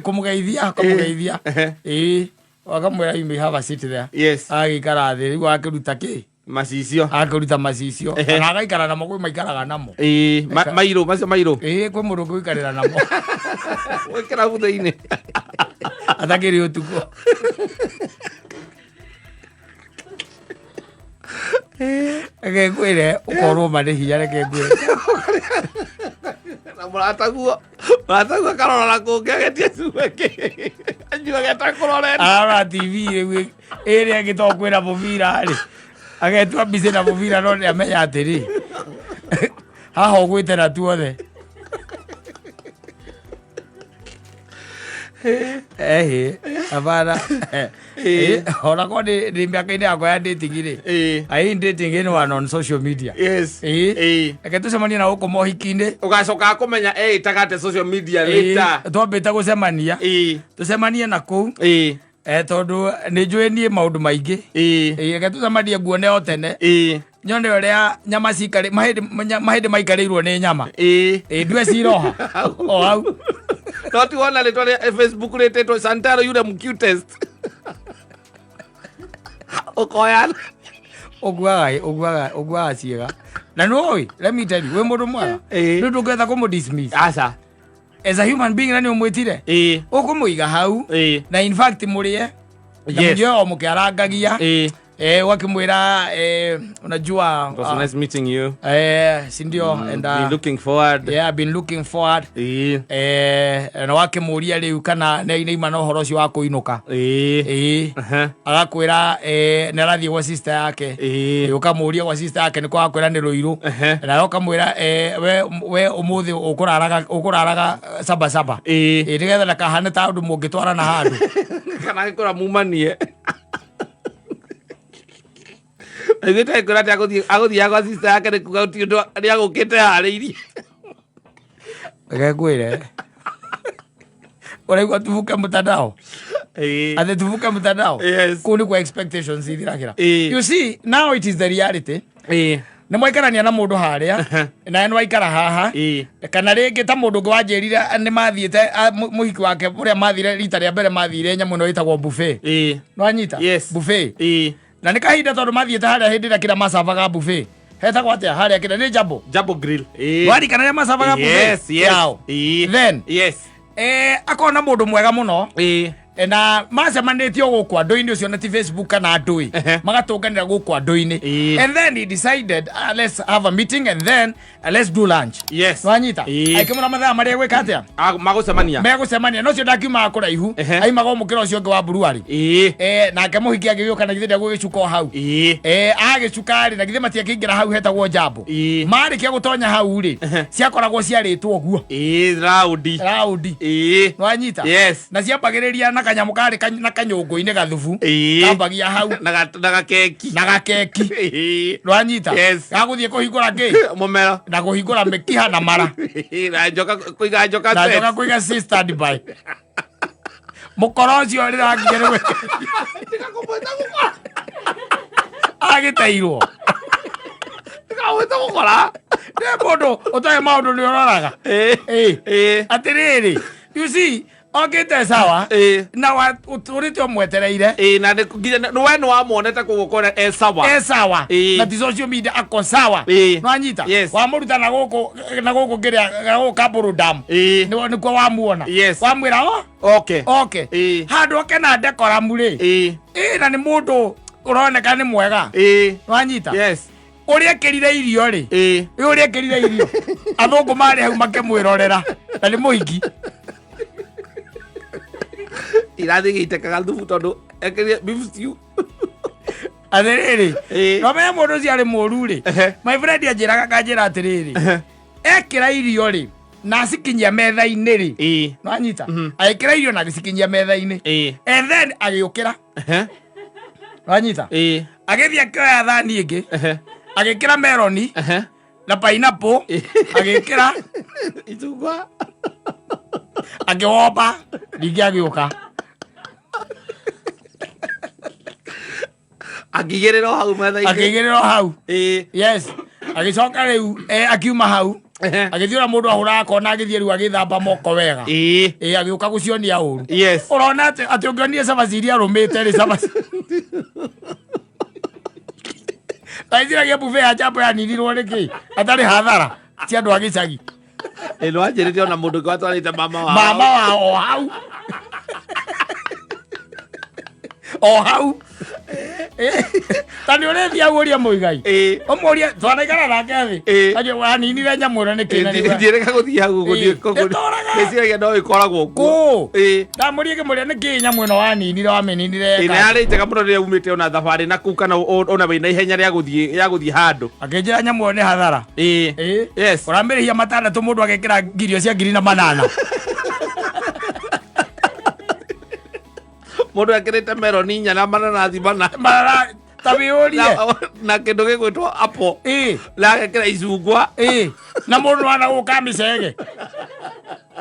Kũmũgeithia, kũmũgeithia. Ĩĩ. Akamwĩra, "You may have a seat there." Agĩikara thĩ, rĩu akĩruta kĩ? Macicio. Akĩruta macicio. Na agaikara namo, kwĩ maikaraga namo. Ĩĩ, mairũ macio mairũ. Ĩĩ, kwĩ mũndũ ũngĩikarĩra namo. Gwĩkĩra thutha-inĩ. Atakĩrĩ ũtukũ. Reke ngwĩre, ũkorwo ma nĩ hinya, reke ngwĩre. Na mũrataguo akarora na kũngĩ agetie cuba kĩ anyuage atakũrorete. Arora TV rĩu ĩrĩa ĩngĩ, to kwĩna mũbira rĩ, agetua mbica na mũbira, no nĩ amenya atĩrĩ, haha ũgwĩte na tuothe ehi hapana. Ona korwo nĩ mĩaka-inĩ yakwa ya dating rĩ, I ain't dating anyone on social media. Reke tũcemanie na gũkũ mohiki-inĩ. Ũgacoka kũmenya eĩtaga atĩ social media later. Twambĩte gũcemania, tũcemanie na kũu. Tondũ nĩ njũĩ niĩ maũndũ maingĩ. Reke tũcemanie, nguone o tene, nyone ũrĩa nyama cikarĩ mahĩndĩ, mahĩndĩ maikarĩirwo nĩ nyama. Ndue ciroha o hau. No ti wona rĩtwa rĩa Facebook rĩtĩtwo Santaro yule cutest, ũkoya. Ũguaga ciĩga na nĩũĩ, let me tell you, wĩ mũndũ mwega. Rĩu ndũngĩhota kũmũ dismiss Aca. as a human being, na nĩ ũmwĩtire, ũkũmũiga hau. Na in fact mũrĩe na mũnyue o mũkĩarangagia. Ũgakĩmwĩra, unajua, It was nice meeting you. Si ndio? And Been looking forward. Yeah, I've been looking forward. Na wakĩmũria rĩu kana nĩ ima na ũhoro ũcio wa kũinũka. Agakwĩra nĩ arathiĩ gwa sister yake. Ũkamũria gwa sister yake nĩ kwa, akwĩra nĩ Rũirũ. Na ũkamwĩra, we ũmũthĩ ũkũraraga saba saba. Nĩgetha ndakahane ta ũndũ mũngĩtwarana handũ. Kana gĩkũra mumanie. Aiguĩte agĩkwĩra atĩ agũthiaga gwa sister yake nĩ kuga gũtirĩ ũndũ nĩ agũkĩte harĩirie. Reke ngwĩre, ũraigua tuvuke mtandao? Atĩ tuvuke mtandao? Yes. Kũu nĩkuo expectations ithiragĩra. You see, now it is the reality. Nĩ mwaikarania na mũndũ harĩa, nawe nĩ waikara haha. Kana rĩngĩ ta mũndũ ũngĩ wanjĩrire nĩ mathiĩte mũhiki wake ũrĩa mathire rita rĩa mbere, mathire nyamũ ĩno ĩtagwo buffet. Nĩwanyita? Yes. Buffet. Na nĩ kahinda tondũ mathiĩte harĩa hĩndĩ ĩrĩa kĩrĩa macavaga buffet hetagwo atĩa harĩa kĩrĩa nĩ Jambo? Jambo Grill. Warikana rĩa macavaga buffet Yes. yao? Then akona mũndũ mwega mũno. Na macemanĩtio gũkũ andũ-inĩ ũcio, na ti Facebook kana andũ magatũnganĩra gũkũ andũ-inĩ. And then he decided, let's have a meeting and then let's do lunch. Nwanyita? Akĩmũra mathaa marĩa gwĩka atĩa? Magũcemania. Megũcemania, no ũcio ndakiumaga kũraihu. Aimaga o mũkĩra ũcio ũngĩ wa buruari. Nake mũhiki agĩgĩũka, na githĩ ndegũgĩcuka o hau? Agĩcuka rĩ, na githĩ matiakĩingĩra hau hetagwo Jambo? Marĩkia gũtonya hau rĩ, ciakoragwo ciarĩtwo ũguo. Raundi. Raundi. Nwanyita? Yes. Na ciambagĩrĩria na kanyamũ karĩ na kanyũngũ-inĩ gathubu. Kambagia hau. Na gakeki. Na gakeki. Nwanyita? Yes. Gagũthiĩ kũhingũra kĩ? Mũmero. Na kũhingũra mĩkiha na mara. Na njoka kũiga njoka Na set. njoka kũiga ci standby mũkoro ũcio rĩrakinya nĩ Tiga kũmwĩta gũkora. Agĩteirwo. Tiga kũmwĩta gũkora. Nĩ mũndũ ũtarĩ maũndũ nĩ ũroraga. Atĩrĩrĩ, you see, okĩte sawa na ũtũrĩte ũmwetereire. Na nĩ nginya nĩ we nĩ wamuonete kũguo kũrĩa e sawa. E sawa. Na ti social media, ako sawa. Nwanyita? Yes. Wamũruta na gũkũ, na gũkũ kĩrĩa, na gũkũ Kamburu Dam. Nĩkuo wamuona. Wamwĩra o okay. Handũ oke na decorum rĩ. Na nĩ mũndũ ũroneka nĩ mwega. Nwanyita? Yes. Ũrĩa ekĩrire irio rĩ, ũrĩa ekĩrire irio, athũngũ marĩ hau makĩmwĩrorera, na nĩ mũhiki. Irathiĩ gĩitekaga thubu tondũ ekĩrire beef stew. Atĩrĩrĩ, nomenya mũndũ ũcio arĩ mũru rĩ. My friend anjĩraga, kanjĩra atĩrĩrĩ, ekĩra irio rĩ na acikinyia metha-inĩ rĩ, nwanyita? Agĩkĩra irio na agĩcikinyia metha-inĩ and then agĩũkĩra. Nwanyita? Agĩthiĩ akĩoya thani ĩngĩ, agĩkĩra meloni na pineapple, agĩkĩra icungwa, akĩwomba, ningĩ agĩũka. Akĩigĩrĩra o hau metha-inĩ. Akĩigĩrĩra o hau. Yes, agĩcoka rĩu akiuma hau. Ehe. Agĩthiĩ ũrĩa mũndũ ahũraga kona agĩthiĩ rĩu agĩthamba moko wega. Ĩĩ. Ĩĩ, agĩũka gũcionia ũru. Yes. Ũrona atĩ ũngĩonire cabaci iria arũmĩte rĩ, cabaci taiciragia buffet ya chambo yaninirwo nĩkĩ atarĩ hathara cia andũ a gĩcagi. Ĩĩ, nĩwanjĩrĩte ona mũndũ ũngĩ watwarĩte mama wao. Mama wao o hau, o hau. Ta nĩ ũrĩthiĩ hau ũrie Mũigai. Ĩĩ. Ũmũrie twanaikara nake thĩ. Ĩĩ. Anjĩ waninire nyamũ ĩno nĩkĩ na nĩguo- Ndiĩrĩga gũthiĩ hau gũthiĩ Ĩĩ. Ĩtũraga. Ndĩciragia no ĩkoragwo kuo. Kũ? Ĩĩ. Ndamũrie ngĩmũria nĩkĩ nyamũ ĩno waninire wamĩninire Ĩĩ, na ĩka. yarĩ njega mũno rĩrĩa umĩte ona thabarĩ na kũu kana ona wĩna ihenya rĩa gũthiĩ handũ. Akĩnjĩra nyamũ ĩyo nĩ hathara. Ĩĩ. Ĩĩ. Yes. Ũramĩrĩhia 600 mũndũ agekĩra ngirio cia 1800. Mũndũ ekĩrĩte meroni inya na mananathi mana. Marara ta wĩyũrie. Na kĩndũ gĩgwĩtwo apple. Ĩĩ. Na agekĩra icungwa. Ĩĩ. Na mũndũ wana gũka mĩcege.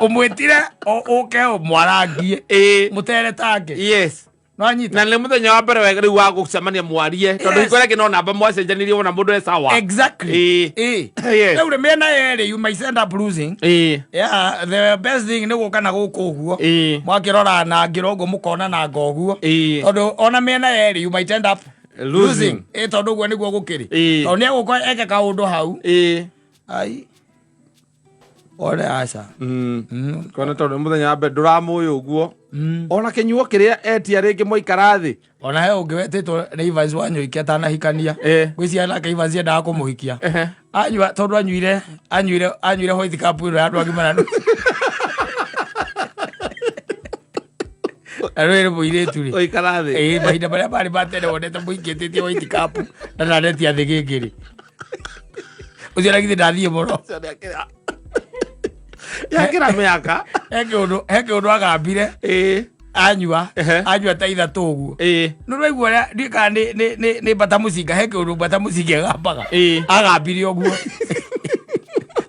Ũmwĩtire ũke ũmwarangie. Ĩĩ. Mũtere tange. Yes. Nĩwanyita? Na nĩ mũthenya wa mbere wega rĩu wa gũcemania mwarie tondũ Yes. hingo ĩrĩa ĩngĩ no namba mwacenjanirie wona mũndũ e sawa. Exactly. Ĩĩ. Ĩĩ. Yes. Rĩu rĩ mĩena yerĩ you might end up losing. Ĩĩ. Yeah, the best thing nĩ gũka na gũkũ ũguo. Ĩĩ. Mwakĩrora na ngĩra ũguo mũkona na nga ũguo. Ĩĩ. Tondũ ona mĩena yerĩ you might end up Losing. Ĩĩ, tondũ ũguo nĩguo gũkĩrĩ. Ĩĩ. Tondũ nĩegũka eke kaũndũ hau. Ĩĩ. Ai. One aca. Kona tondũ nĩ mũthenya wa mbere ndũramũĩ ũguo. Ona kĩnyuo kĩrĩa etia rĩngĩ mwaikara thĩ. Ona he ũngĩ wetĩtwo nĩ Evans Wanyoike atanahikania. Ĩĩ. Ngwĩciria nake Evans endaga kũmũhikia. Ehe. Anyua tondũ anyuire white cup ĩno ya andũ agima na na rĩrĩ mũirĩtu rĩ. Ũikara thĩ. Ĩĩ, mahinda marĩa marĩ ma tene wonete mũingĩtĩtie white cup na ndanetia thĩ gĩkĩ rĩ. Ũcio na githĩ ndathiĩ mũno. Yakĩra mĩaka. He kĩũndũ agambire. Ĩĩ. Anyua. Ehe. Anyua ta ithatũ ũguo. Ĩĩ. Nĩ ũraigua ũrĩa ndiũĩ kana nĩ mbata mũcinga, he kĩũndũ mbata mũcinga ĩgambaga. Ĩĩ. Agambire ũguo.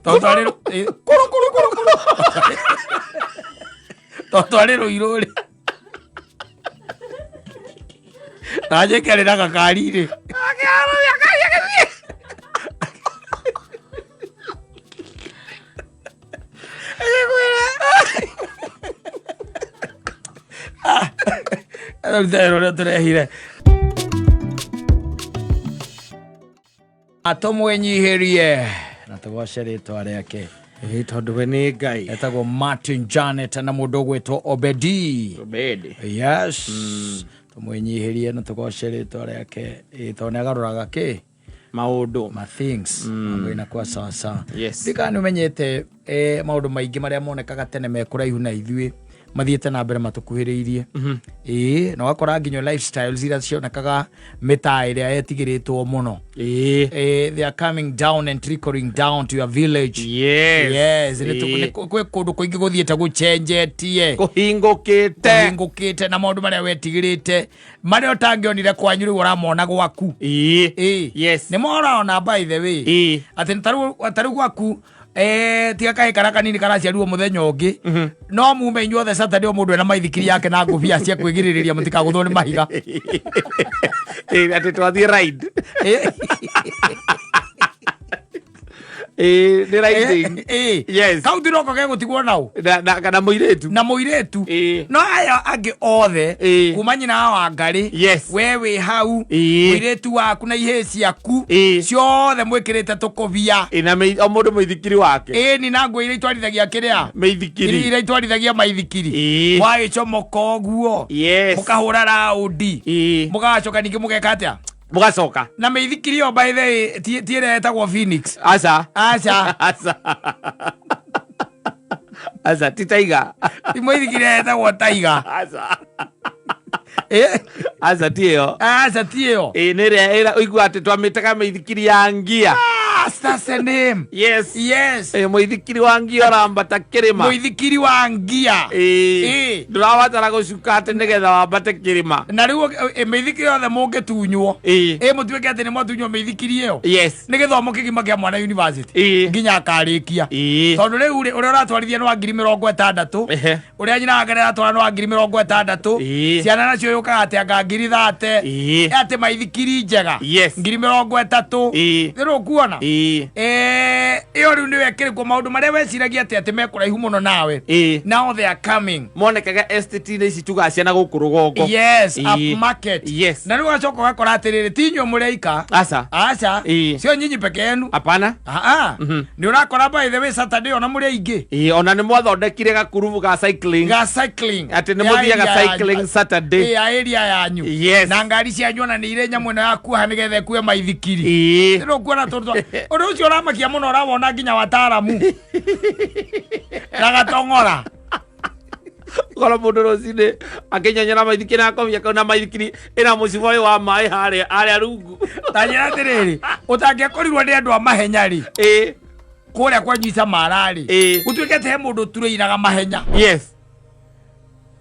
Tondũ twarĩ ĩĩ. Kũrũ kũrũ kũrũ kũrũ. Tondũ twarĩ rũirũ rĩ. Na njĩke rĩ na gakari rĩ. Rĩu ũrĩa tũrehire. Atũmwĩnyihĩrie na tũgoce rĩtwa rĩake. Ĩĩ, tondũ we nĩ Ngai. Etagwo Martin Janet na mũndũ ũgwĩtwo Obedi. Obedi. Yes. Tũmwĩnyihĩrie na tũgoce rĩtwa rĩake. Ĩĩ, tondũ nĩagarũraga kĩ? Maũndũ. Ma things. Mambo inakuwa sawa sawa. Yes. Ndika nĩ ũmenyete maũndũ maingĩ marĩa monekaga tene me kũraihu na ithuĩ mathiĩte na mbere matũkuhĩrĩirie. Ĩĩ, na ũgakora nginya lifestyles iria cionekaga mĩtaa ĩrĩa yetigĩrĩtwo mũno. Ĩĩ. They are coming down and trickling down to your village. Yes. Yes, nĩ Ĩĩ. kwĩ kũndũ kũingĩ gũthiĩte gũcenjetie. Kũhingũkĩte. Kũhingũkĩte na maũndũ marĩa wetigĩrĩte marĩa ũtangĩonire kwanyu rĩu ũramona gwaku. Ĩĩ. Ĩĩ. Yes. Nĩ morona by the way. Ĩĩ. Atĩ ta rĩu gwaku tiga kahĩ karĩa kanini karaciarirwo mũthenya ũngĩ no mume inyuothe Saturday o mũndũ ena maithikiri yake na ngũbia cia kwĩgirĩrĩria mũtikagũthwo nĩ mahiga. Ĩĩ, atĩ twathiĩ ride. Ĩĩ. Ĩĩ, nĩ riding. Ĩĩ. Yes. Kau tiroko gegũtigwo nau. Na kana mũirĩtu. Na mũirĩtu. Ĩĩ. No aya angĩ othe Ĩĩ. kuma nyina wa Wangarĩ. Yes. We wĩ hau. Ĩĩ. Mũirĩtu waku na ihĩĩ ciaku. Ĩĩ. Ciothe mwĩkĩrĩte tũkũbia. Ĩĩ, na o mũndũ mũithikiri wake. Ĩĩ, ni na nguo iria itwarithagia kĩrĩa? Mĩithikiri. Iria itwarithagia maithikiri. Ĩĩ. Mwagĩcomoka ũguo. Yes. Mũkahũra raũndi. Ĩĩ. Mũgacoka ningĩ mũgeka atĩa? Mũgacoka. Na mĩithikiri ĩyo by the way ti ĩrĩa ĩtagwo Phoenix. Aca. Aca. Aca. Aca, ti Tiger. Ti mũithikiri ĩrĩa ĩtagwo Tiger. Aca. Ĩĩ. Aca ti ĩyo. Aca ti ĩyo. Ĩĩ, nĩ ĩrĩa ũiguaga atĩ twamĩtaga mĩithikiri ya ngia. That's the name. Yes. Yes. Ĩĩ, mũithikiri wa ngia ũrambata kĩrĩma. Mũithikiri wa ngia. Ĩĩ. Ĩĩ. Ndũrabatara gũcuka atĩ nĩgetha wambate kĩrĩma. Na rĩu mĩithikiri yothe mũngĩtunywo. Ĩĩ. Ĩĩ, mũtuĩke atĩ nĩ mwatunywo mĩithikiri ĩyo. Yes. Nĩ gĩthomo kĩgima kĩa mwana university. Ĩĩ. Nginya akarĩkia. Ĩĩ. Tondũ rĩu rĩ, ũrĩa ũratwarithia nĩ wa 60,000. Ehe. Ũrĩa nyina wake aratwara nĩ wa 60,000. Ĩĩ. Ciana nacio yũkaga atĩ anga 30,000. Ĩĩ. Atĩ maithikiri njega. Yes. 30,000. Ĩĩ. Nĩ ũkuona? Ĩĩ. Ĩĩ. Ĩyo rĩu nĩyo ĩkĩrĩ kuo maũndũ marĩa weciragia atĩ atĩ mekũraihu mũno nawe. Ĩĩ. Now they are coming. Monekaga estate-inĩ ici tugaga ciana gũkũ rũgongo. Yes. Ĩĩ. Upmarket. Yes. Na rĩu ũgacoka ũgakora atĩrĩrĩ, ti inyuĩ mũreika. Aca. Aca. Ĩĩ. Sio nyinyi peke yenu. Hapana. Aa. Nĩ ũrakora by the way Saturday ona mũrĩ aingĩ. Ĩĩ, ona nĩ mwathondekire gakurubu ga cycling. Ga cycling. Atĩ nĩ Ya mũthiaga area yanyu. cycling Saturday. Ĩĩ, ya area yanyu. Yes. Na ngari cianyu ona nĩ irĩ nyamũ ĩno ya kuoha nĩgetha ĩkue maithikiri. Ĩĩ. Rĩu kuona tũndũ ũndũ ũcio ũramakia mũno ũrawona nginya wataaramu na gatong'ora. Ũkora mũndũ rũcinĩ akĩnyenyera maithikiri na akomia kau na maithikiri ĩna mũcibo ũyũ wa maĩ harĩa harĩa rungu. Ta njĩra atĩrĩrĩ, ũtangĩakorirwo nĩ andũ a mahenya rĩ, Ĩĩ. kũrĩa kwanyu Icamara rĩ, Ĩĩ. gũtuĩke atĩ he mũndũ ũturĩiraga mahenya Yes.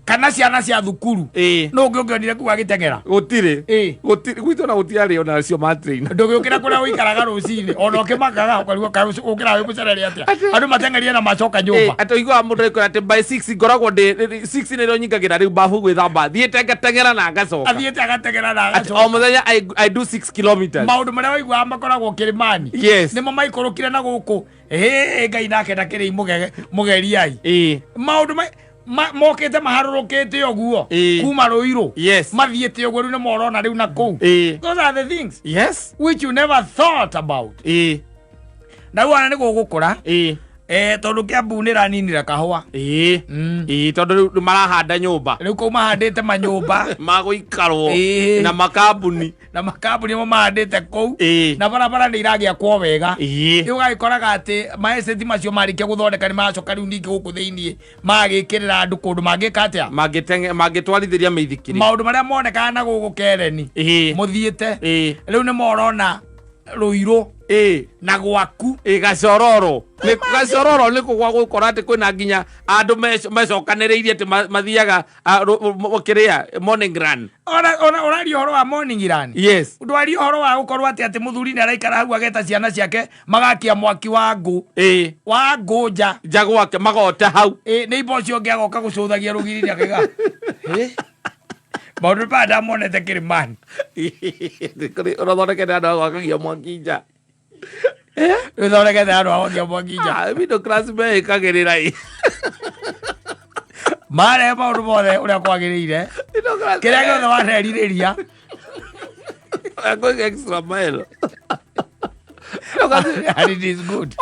kana ciana cia thukuru, Ĩĩ. nũ ũngĩ ũngĩonire kũu agĩteng'era? Gũtirĩ. Ĩĩ. Gũtirĩ gwitũ ona gũtiarĩ ona acio ma train. Ndũgĩũkĩra kũrĩa ũikaraga rũcinĩ ona ũkĩmakaga ũkarigwo kaĩ ũkĩraga wĩ mũcerere atĩa, andũ mateng'erire na macoka nyũmba. Atĩ ũiguaga mũndũ akwĩra atĩ by 6 ngoragwo ndĩ 6 nĩrĩo nyingagĩra rĩu babu gwĩthamba thiĩte ngateng'era na ngacoka. Athiĩte agateng'era na Atĩ o agacoka. mũthenya I do 6 kilometers. Maũndũ marĩa waiguaga makoragwo kĩrĩmani Yes. nĩmo maikũrũkire na gũkũ. Ĩ Ngai nake ndakĩrĩ mũgeriai. Ĩĩ. Maũndũ mokĩte maharũrũkĩte ũguo Ĩĩ. kuma Rũirũ. Yes. Mathiĩte ũguo rĩu nĩmo ũrona rĩu na kũu. Ĩĩ. Those are the things Yes. which you never thought about. Ĩĩ. Na rĩu ona nĩ gũgũkũra. Ĩĩ. Tondũ Kĩambu nĩ ĩraninire kahũa. Ĩĩ. Ĩĩ, tondũ rĩu marahanda nyũmba. Rĩu kũu mahandĩte manyũmba. Magũikarwo. Ĩĩ. Na makambuni. Na makambuni mo mahandĩte kũu. Ĩĩ. Na barabara nĩ iragĩakwo wega. Ĩĩ. Rĩu ũgagĩkoraga atĩ maeseti macio marĩkia gũthondeka nĩ maracoka rĩu ningĩ gũkũ thĩiniĩ magĩkĩrĩra andũ kũndũ mangĩka atĩa? Mangĩtwarithĩria mĩithikiri. Maũndũ marĩa monekaga na gũkũ Kereni. Ĩĩ. Mũthiĩte. Ĩĩ. Rĩu nĩmo ũrona Rũirũ. Ĩĩ. Na gwaku. Ĩĩ, gacororo. Nĩ gacororo nĩ kũgwa gũkora atĩ kwĩna nginya andũ mecokanĩrĩirie atĩ mathiaga kĩrĩa morning run. Ona ũraria ũhoro wa morning run. Yes. Ndwaria ũhoro wa gũkorwo atĩ atĩ mũthuri nĩ araikara hau ageta ciana ciake magakia mwaki wa ngũ. Ĩĩ. Wa ngũ nja. Nja gwake magota hau. Ĩĩ, nĩ ibo ũcio ũngĩ agoka gũcũthagia rũgiri-inĩ akauga, Ĩ? Maũndũ maya ndamonete kĩrĩmani. Ũrathondekete andũ a gwakagia mwaki nja. Ũthondekete andũ a gwakagia mwaki nja. Middle class meĩkagĩrĩra ĩ. Marehe maũndũ mothe ũrĩa kwagĩrĩire. Kĩrĩa gĩothe wanerirĩria. I'm going extra mile. And it is good.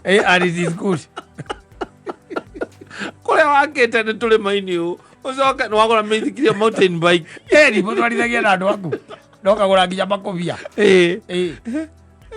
And it is good. Kũrĩa wakĩte nĩ tũrĩma-inĩ ũũ. Ũcoke nĩ wagũra mĩithikiri ya mountain bike. Ĩni, mũtwarithagia na andũ aku. Na ũkagũra nginya makũbia. Ĩĩ. Ĩĩ.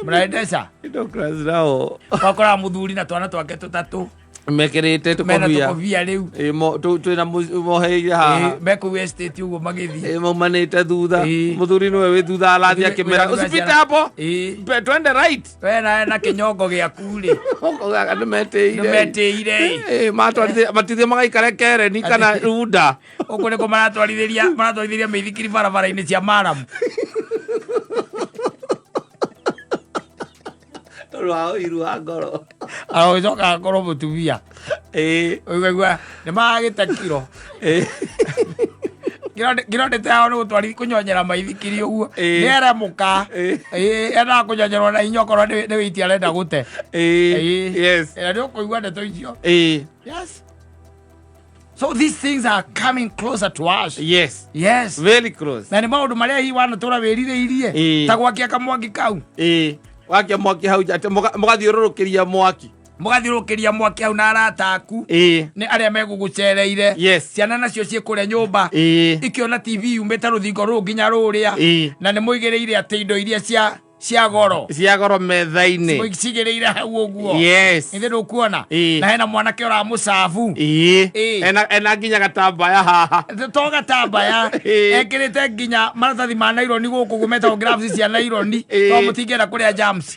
Mnaendesha. Middle class nao. Wakoraga mũthuri na twana twake tũtatũ. Mekĩrĩte Mena tũkobia. tũkobia rĩu. Ĩĩ, twĩna moheire haha. Ĩĩ, mekũu estate ũguo magĩthiĩ. Ĩĩ, maumanĩte thutha. Ĩĩ. Mũthuri nĩwe wĩ thutha arathiĩ Mũthuri akĩmera, wĩ thutha Usipite ciana. hapo. Ĩĩ. Twende right. We nawe na kĩnyongo gĩaku rĩ. Ũkaugaga nĩmetĩire. Nĩmetĩire. Ĩĩ, matwarithia, matithie magaikare Kereni kana Runda. Ũguo nĩkuo maratwarithĩria mĩithikiri barabara-inĩ cia maramu. Tondũ wa ũiru wa ngoro. Agũcoka akorwo mũtumia. Ĩĩ. Ũkaigua nĩ magagĩte kiro. Ĩĩ. Kiro ndĩte yao nĩ gũtwarithia kũnyonyera maithikiri ũguo. Ĩĩ. Nĩ eremũka. Ĩĩ. Ĩĩ, endaga kũnyonyerwo na hinya okorwo nĩ wĩiti arenda gũte. Ĩĩ. Ĩĩ. Yes. Na nĩ ũkũigua ndeto icio. Ĩĩ. Yes. So these things are coming closer to us. Yes. Yes. Very close. Na nĩ maũndũ marĩa hihi wanatũra wĩrirĩirie. Ĩĩ. Ta gwakia kamwaki kau. Ĩĩ. Wakia mwaki hau nja, atĩ mũgathiũrũrũkĩria mwaki. Mũgathiũrũrũkĩria mwaki hau na arata aku. Ĩĩ. Nĩ arĩa megũgũcereire. Yes. Ciana nacio ciĩ kũrĩa nyũmba. Ĩĩ. Ikĩona TV yumĩte rũthingo rũũ nginya rũrĩa. Ĩĩ. Na nĩ mũigĩrĩire atĩ indo iria cia goro. Cia goro metha-inĩ. Mũcigĩrĩire hau ũguo. Yes. Ithe ndũkuona. Ĩĩ. Na hena mwanake ũramũcabu. Ĩĩ. Ĩĩ. Ena nginya gatambaya haha. To gatambaya. Ĩĩ. Ekĩrĩte nginya maratathi ma naironi gũkũ ũguo metagwo gloves cia naironi. Ĩĩ. To mũtingĩenda kũrĩa jams.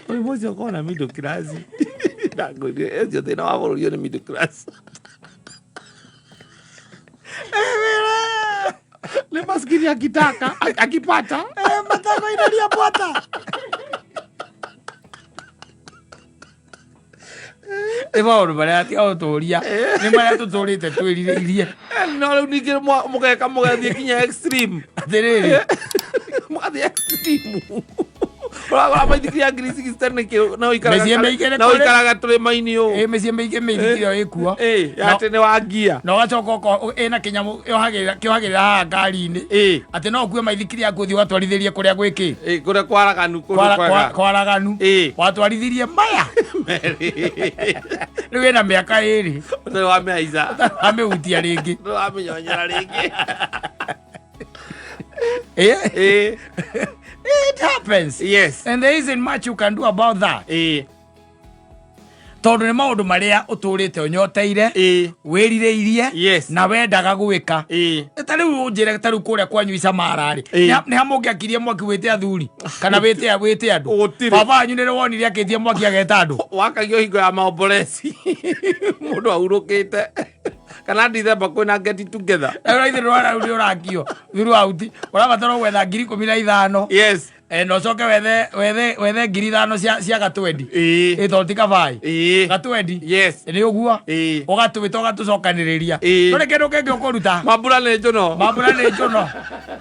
Mũrimũ ũcio ũkoragwo na middle class. Ndangwĩrire, ũcio thĩna wa bũrũri ũyũ nĩ middle class. Nĩ maskini akitaka, akipata. Matako inalia bwata. Nĩ maũndũ marĩa tiga gũtũria. Nĩ marĩa tũtũrĩte twĩrirĩirie. No rĩu ningĩ mũgeka mũgathiĩ nginya extreme. Atĩrĩrĩ. Mũgathiĩ Ũrathiĩ extreme. Ũragũra maithikiri ya ngiri 60 nĩkĩ na ũikaraga Mĩciĩ mĩingĩ nĩ na kũrĩ- ũikaraga tũrĩma-inĩ ũũ. Ĩ mĩciĩ mĩingĩ mĩithikiri ĩyo ĩkuo. Ĩ, ya atĩ nĩ wa ngia. Na ũgacoka ĩna kĩnyamũ kĩohagĩrĩra haha ngari-inĩ. Ĩ. Atĩ no ũkue maithikiri yaku ũthiĩ ũgatwarithĩrie kũrĩa gwĩkĩ. Ĩ, kũrĩa kwaraganu kũndũ kwega. Kwaraganu. Ĩ. Watwarithirie maya. Rĩu ĩna mĩaka ĩrĩ. Ũtarĩ wamĩhaica. Amĩhutia rĩngĩ. Ũtarĩ wamĩnyonyera rĩngĩ. Eh? Ĩ. It happens. Yes. And there isn't much you can do about that. Ĩ. Tondũ nĩ maũndũ marĩa ũtũrĩte ũnyoteire, Ĩ. wĩrirĩirie, Yes. na wendaga gwĩka. Ĩ. Ta rĩu ũnjĩre ta rĩu kũrĩa kwanyu Icamara rĩ, Ĩ. nĩ ha mũngĩakirie mwaki wĩte athuri kana wĩte andũ? Gũtirĩ. Baba wanyu nĩ wonire akĩtie mwaki ageta andũ? Wakagio hingo ya maombolezi. Mũndũ ahurũkĩte. Kana December kwĩna get together. Rĩu ithe rwara rĩu nĩ ũrakio throughout, ũrabatara gwetha 15,000. Yes. Na ũcoke wethe 5,000 cia gatwendi. Ĩ. Ĩ tondũ ti kabai. Ĩ. Gatwendi. Yes. Nĩ ũguo. Ĩ. Ũgatwĩta ũgatũcokanĩrĩria. Ĩ. Ndũrĩ kĩndũ kĩngĩ ũkũruta. Mambura nĩ njũno. Mambura nĩ njũno.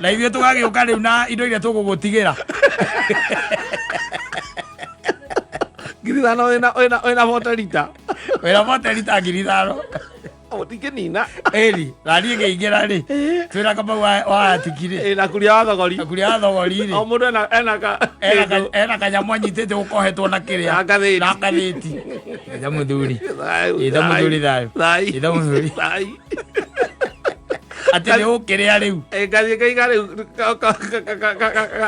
Na ithuĩ tũgagĩũka rĩu na indo iria tũgũgũtigĩra. 5,000 wĩna 40 lita. Wĩna 40 lita 5,000. Ũtingĩnina. Ĩri, na niĩ ngĩingĩra rĩ, twĩna Kamau wa Atiki rĩ. Ĩ, na kuria wa thogori. Na kuria wa thogori rĩ. O mũndũ ena kĩndũ. Ena kanyamũ anyitĩte gũkohetwo na kĩrĩa. Na ngathĩti. Na ngathĩti. Itha mũthuri. Thayũ. Itha mũthuri thayũ. Thayũ. Itha mũthuri. Thayũ. Atĩ nĩ ũkĩrĩa rĩu. Ĩ, ngathiĩ ngaiga rĩu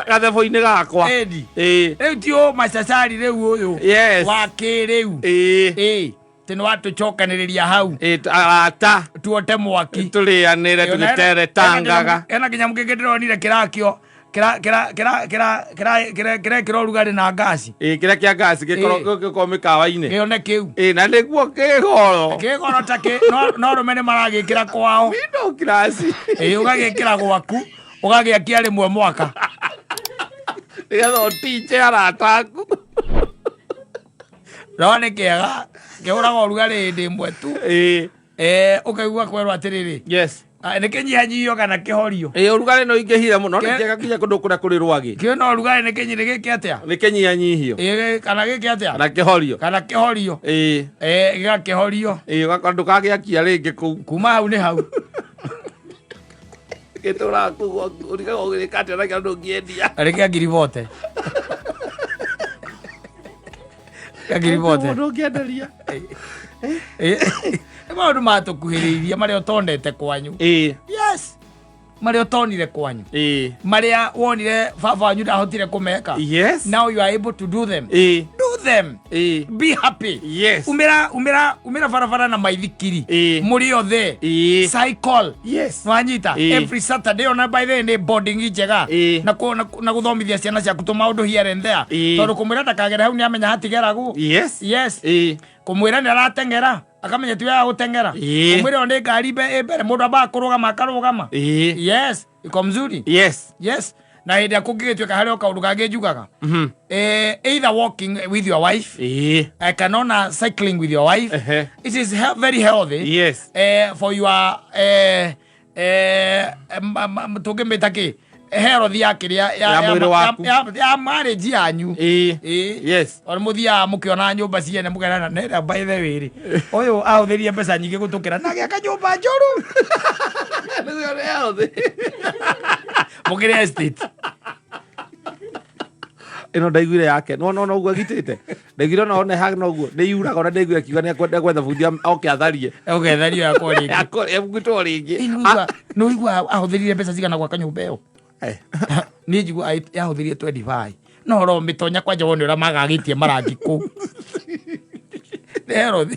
gathebo-inĩ gakwa. Ĩni. Ĩ. Rĩu ti ũ macacari rĩu ũyũ. Yes. Wa kĩrĩu. Ĩ. Ĩ. Atĩ nĩ watũcokanĩrĩria hau. Ĩ, arata. Tuote mwaki. Tũrĩanĩre tũgĩteretangaga. Hena kĩnyamũ kĩngĩ ndĩronire kĩrakio kĩrekĩra ũrugarĩ na ngaci. Ĩ, kĩrĩa kĩa ngaci gĩkorwo mĩkawa-inĩ. Kĩone kĩu. Ĩ, na nĩguo kĩgoro. Kĩgoro ta kĩ, no arũme nĩ maragĩkĩra kwao. Window class. Ĩ, ũgagĩkĩra gwaku, ũgagĩakia rĩmwe mwaka. Nĩgetha ũtinje arata aku. No nĩ kĩega, kĩhũraga ũrugarĩ hĩndĩ ĩmwe tu. Ĩ. Ũkaigua kwerwo atĩrĩrĩ. Yes. Nĩ kĩnyihanyihio kana kĩhorio? Ĩ, ũrugarĩ no ingĩhire mũno, nĩ kĩega nginya kũndũ kũrĩa kũrĩ rwagĩ. Kĩo no ũrugarĩ nĩ kĩnyi, nĩ gĩkĩ atĩa? Nĩ kĩnyihanyihio. Ĩ, kana gĩkĩ atĩa? Kana kĩhorio. Kana kĩhorio. Ĩ. Ĩ, gĩgakĩhorio. Ĩ, ũgakora ndũkagĩakia rĩngĩ kũu. Kuma hau nĩ hau. Gĩtũraga kũu ũrigagwo ũgĩka atĩa nakĩo ndũngĩendia. Arĩ kĩa ngiri bote. Kĩa ngiri bote. Mũndũ ũngĩenderia. Nĩ maũndũ matũkuhĩrĩirie marĩa ũtonete kwanyu. Ĩ. Yes. Marĩa ũtonire kwanyu. Ĩ. Marĩa wonire baba wanyu ndahotire kũmeka. Yes. Now you are able to do them. Ĩ. Do them. Ĩ. Be happy. Yes. Umĩra barabara na maithikiri. Ĩ. Mũrĩ othe. Ĩ. Cycle. Yes. Nwanyita. Ĩ. Every Saturday ona by the way nĩ bonding njega. Ĩ. Na gũthomithia ciana ciaku tũmaũndũ here and there. Ĩ. Tondũ kũmwĩra ndakagere hau nĩ amenya hatigeragwo. Yes. Yes. Ĩ. Kũmwĩra nĩ arateng'era akamenya ti wega gũteng'era. Ĩ. Kũmwĩra ĩyo nĩ ngari ĩ mbere mũndũ ambaga kũrũgama akarũgama. Ĩ. Yes, iko mzuri. Yes. Yes. Na hĩndĩ ĩrĩa kũngĩgĩtuĩka harĩ o kaũndũ kangĩ njugaga. Either walking with your wife, Ĩ. kana ona cycling with your wife. Ehe. It is very healthy. Yes. For your tũngĩmĩta kĩ? Health ya kĩrĩa Ya mwĩrĩ waku. ya marriage yanyu. Ĩ. Ĩ. Yes. Ona mũthiaga mũkĩona nyũmba ciene mũkerana nera by the way rĩ. Ũyũ ahũthĩrire mbeca nyingĩ gũtũkĩra na agĩaka nyũmba njũru. Nĩguo nĩ healthy. Mũkĩrĩ estate. Ĩno ndaiguire yake. No, no, no, ũguo agitĩte. Ndaiguire ona one hang noguo. Nĩ yuraga ona ndaiguire akiuga nĩ ekwenda bundi oke atharie. Oke atharie yakwo rĩngĩ. Yakwo ĩgwĩtwo rĩngĩ. Ĩ, nĩ ũigua ahũthĩrire mbeca cigana gwaka nyũmba ĩyo? Niĩ njigua yahũthĩrire 25. No ro mĩtonya kwanja wone ũrĩa magagĩtie marangi kũu. Nĩ healthy.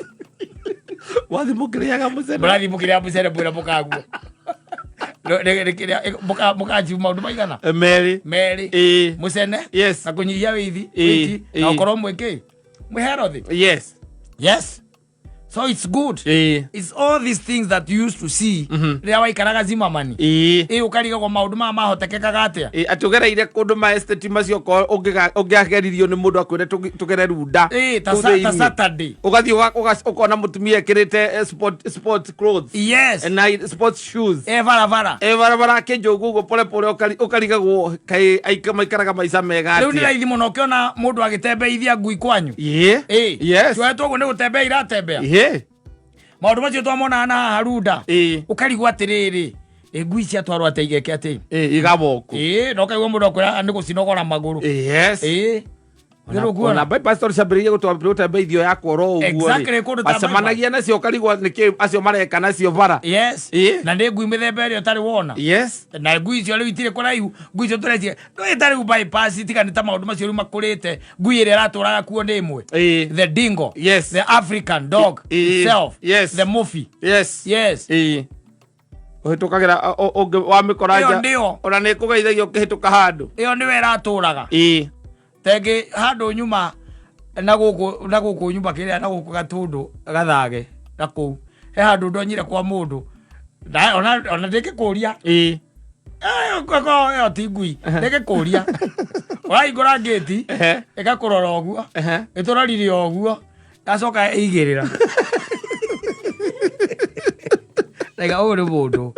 Wathiĩ mũkĩrĩaga mũcere. Mũrathiĩ mũkĩrĩaga mũcere mwĩra mũkaguo. Nĩ kĩrĩa, mũkanjiu maũndũ maigana? Merĩ. Merĩ. Ĩ. Mũcene. Yes. Na kũnyihia wĩithi. Ĩ. Wĩiti. Na Ĩ. ũkorwo mwĩ kĩ? Mwĩ healthy. Yes. Yes. So it's good. Ĩĩ. It's all these things that you used to see rĩrĩa waikaraga Zimmerman. Ĩĩ. Ĩ, ũkarigagwo maũndũ maya mahotekekaga atĩa. Ĩĩ, atĩ ũgereire kũndũ ma estate macio okorwo ũngĩageririo nĩ mũndũ akwĩre tũgere runda Ĩĩ, ta kũu ta thĩinĩ. Saturday. Ũgathiĩ ũkona mũtumia ekĩrĩte sport clothes Yes. na sports shoes E barabara. E barabara akĩnjũgũ ũguo pole pole, ũkarigagwo kaĩ maikaraga maica mega Rĩu nĩ atĩa. raithi mũno ũkĩona mũndũ agĩtembeithia ngui kwanyu. Ĩĩ. Ĩĩ. Yes. Tuoetwo ũguo nĩ gũtembea iratembea. Ĩĩ. Maũndũ macio twamonaga na haha runda. Ĩĩ. Ũkarigwo atĩrĩrĩ, ĩ, ngui ciatwarwo atĩa igeke atĩ? Ĩĩ, igaboko. Ĩĩ, na ũkaigua mũndũ akwĩra nĩ gũcinogora magũrũ. Yes. Ĩĩ. Nĩ Ona bypass tondũ ciambĩrĩirie gũtembeithio yakwo oro ũguo rĩ. Exactly, kũndũ ta Wacemanagia nacio ũkarigwo nĩkĩ acio mareka nacio bara. Yes. Ĩĩ. Na nĩ ngui mĩthemba ĩrĩa ũtarĩ wona. Yes. Na ngui icio rĩu itirĩ kũraihu, ngui icio tũrecia ndũĩ ta rĩu bypass, tiga nĩ ta maũndũ macio rĩu makũrĩte, ngui ĩrĩa ĩratũraga kuo nĩ ĩmwe. Ĩĩ. The dingo. Yes. The African dog Ĩĩ. itself. Yes. The Muffy. Yes. Yes. Ĩĩ. Ũhĩtũkagĩra wamĩkora Ĩyo nja nĩyo. ona nĩ ĩkũgeithagia ũkĩhĩtũka handũ. Ĩyo nĩyo ĩratũraga. Ĩĩ. Tengĩ handũ nyuma na gũkũ, na gũkũ nyuma kĩrĩa, na gũkũ gatũndũ gathage na kũu he handũ ndonyire kwa mũndũ. Ona ndĩngĩkũria. Ĩĩ. Ĩyo ti ngui, ndĩngĩkũria. Ũrahingũra ngĩti, ĩgakũrora ũguo, ĩtũrorire ũguo, yacoka ĩigĩrĩra. Raiga ũyũ nĩ mũndũ.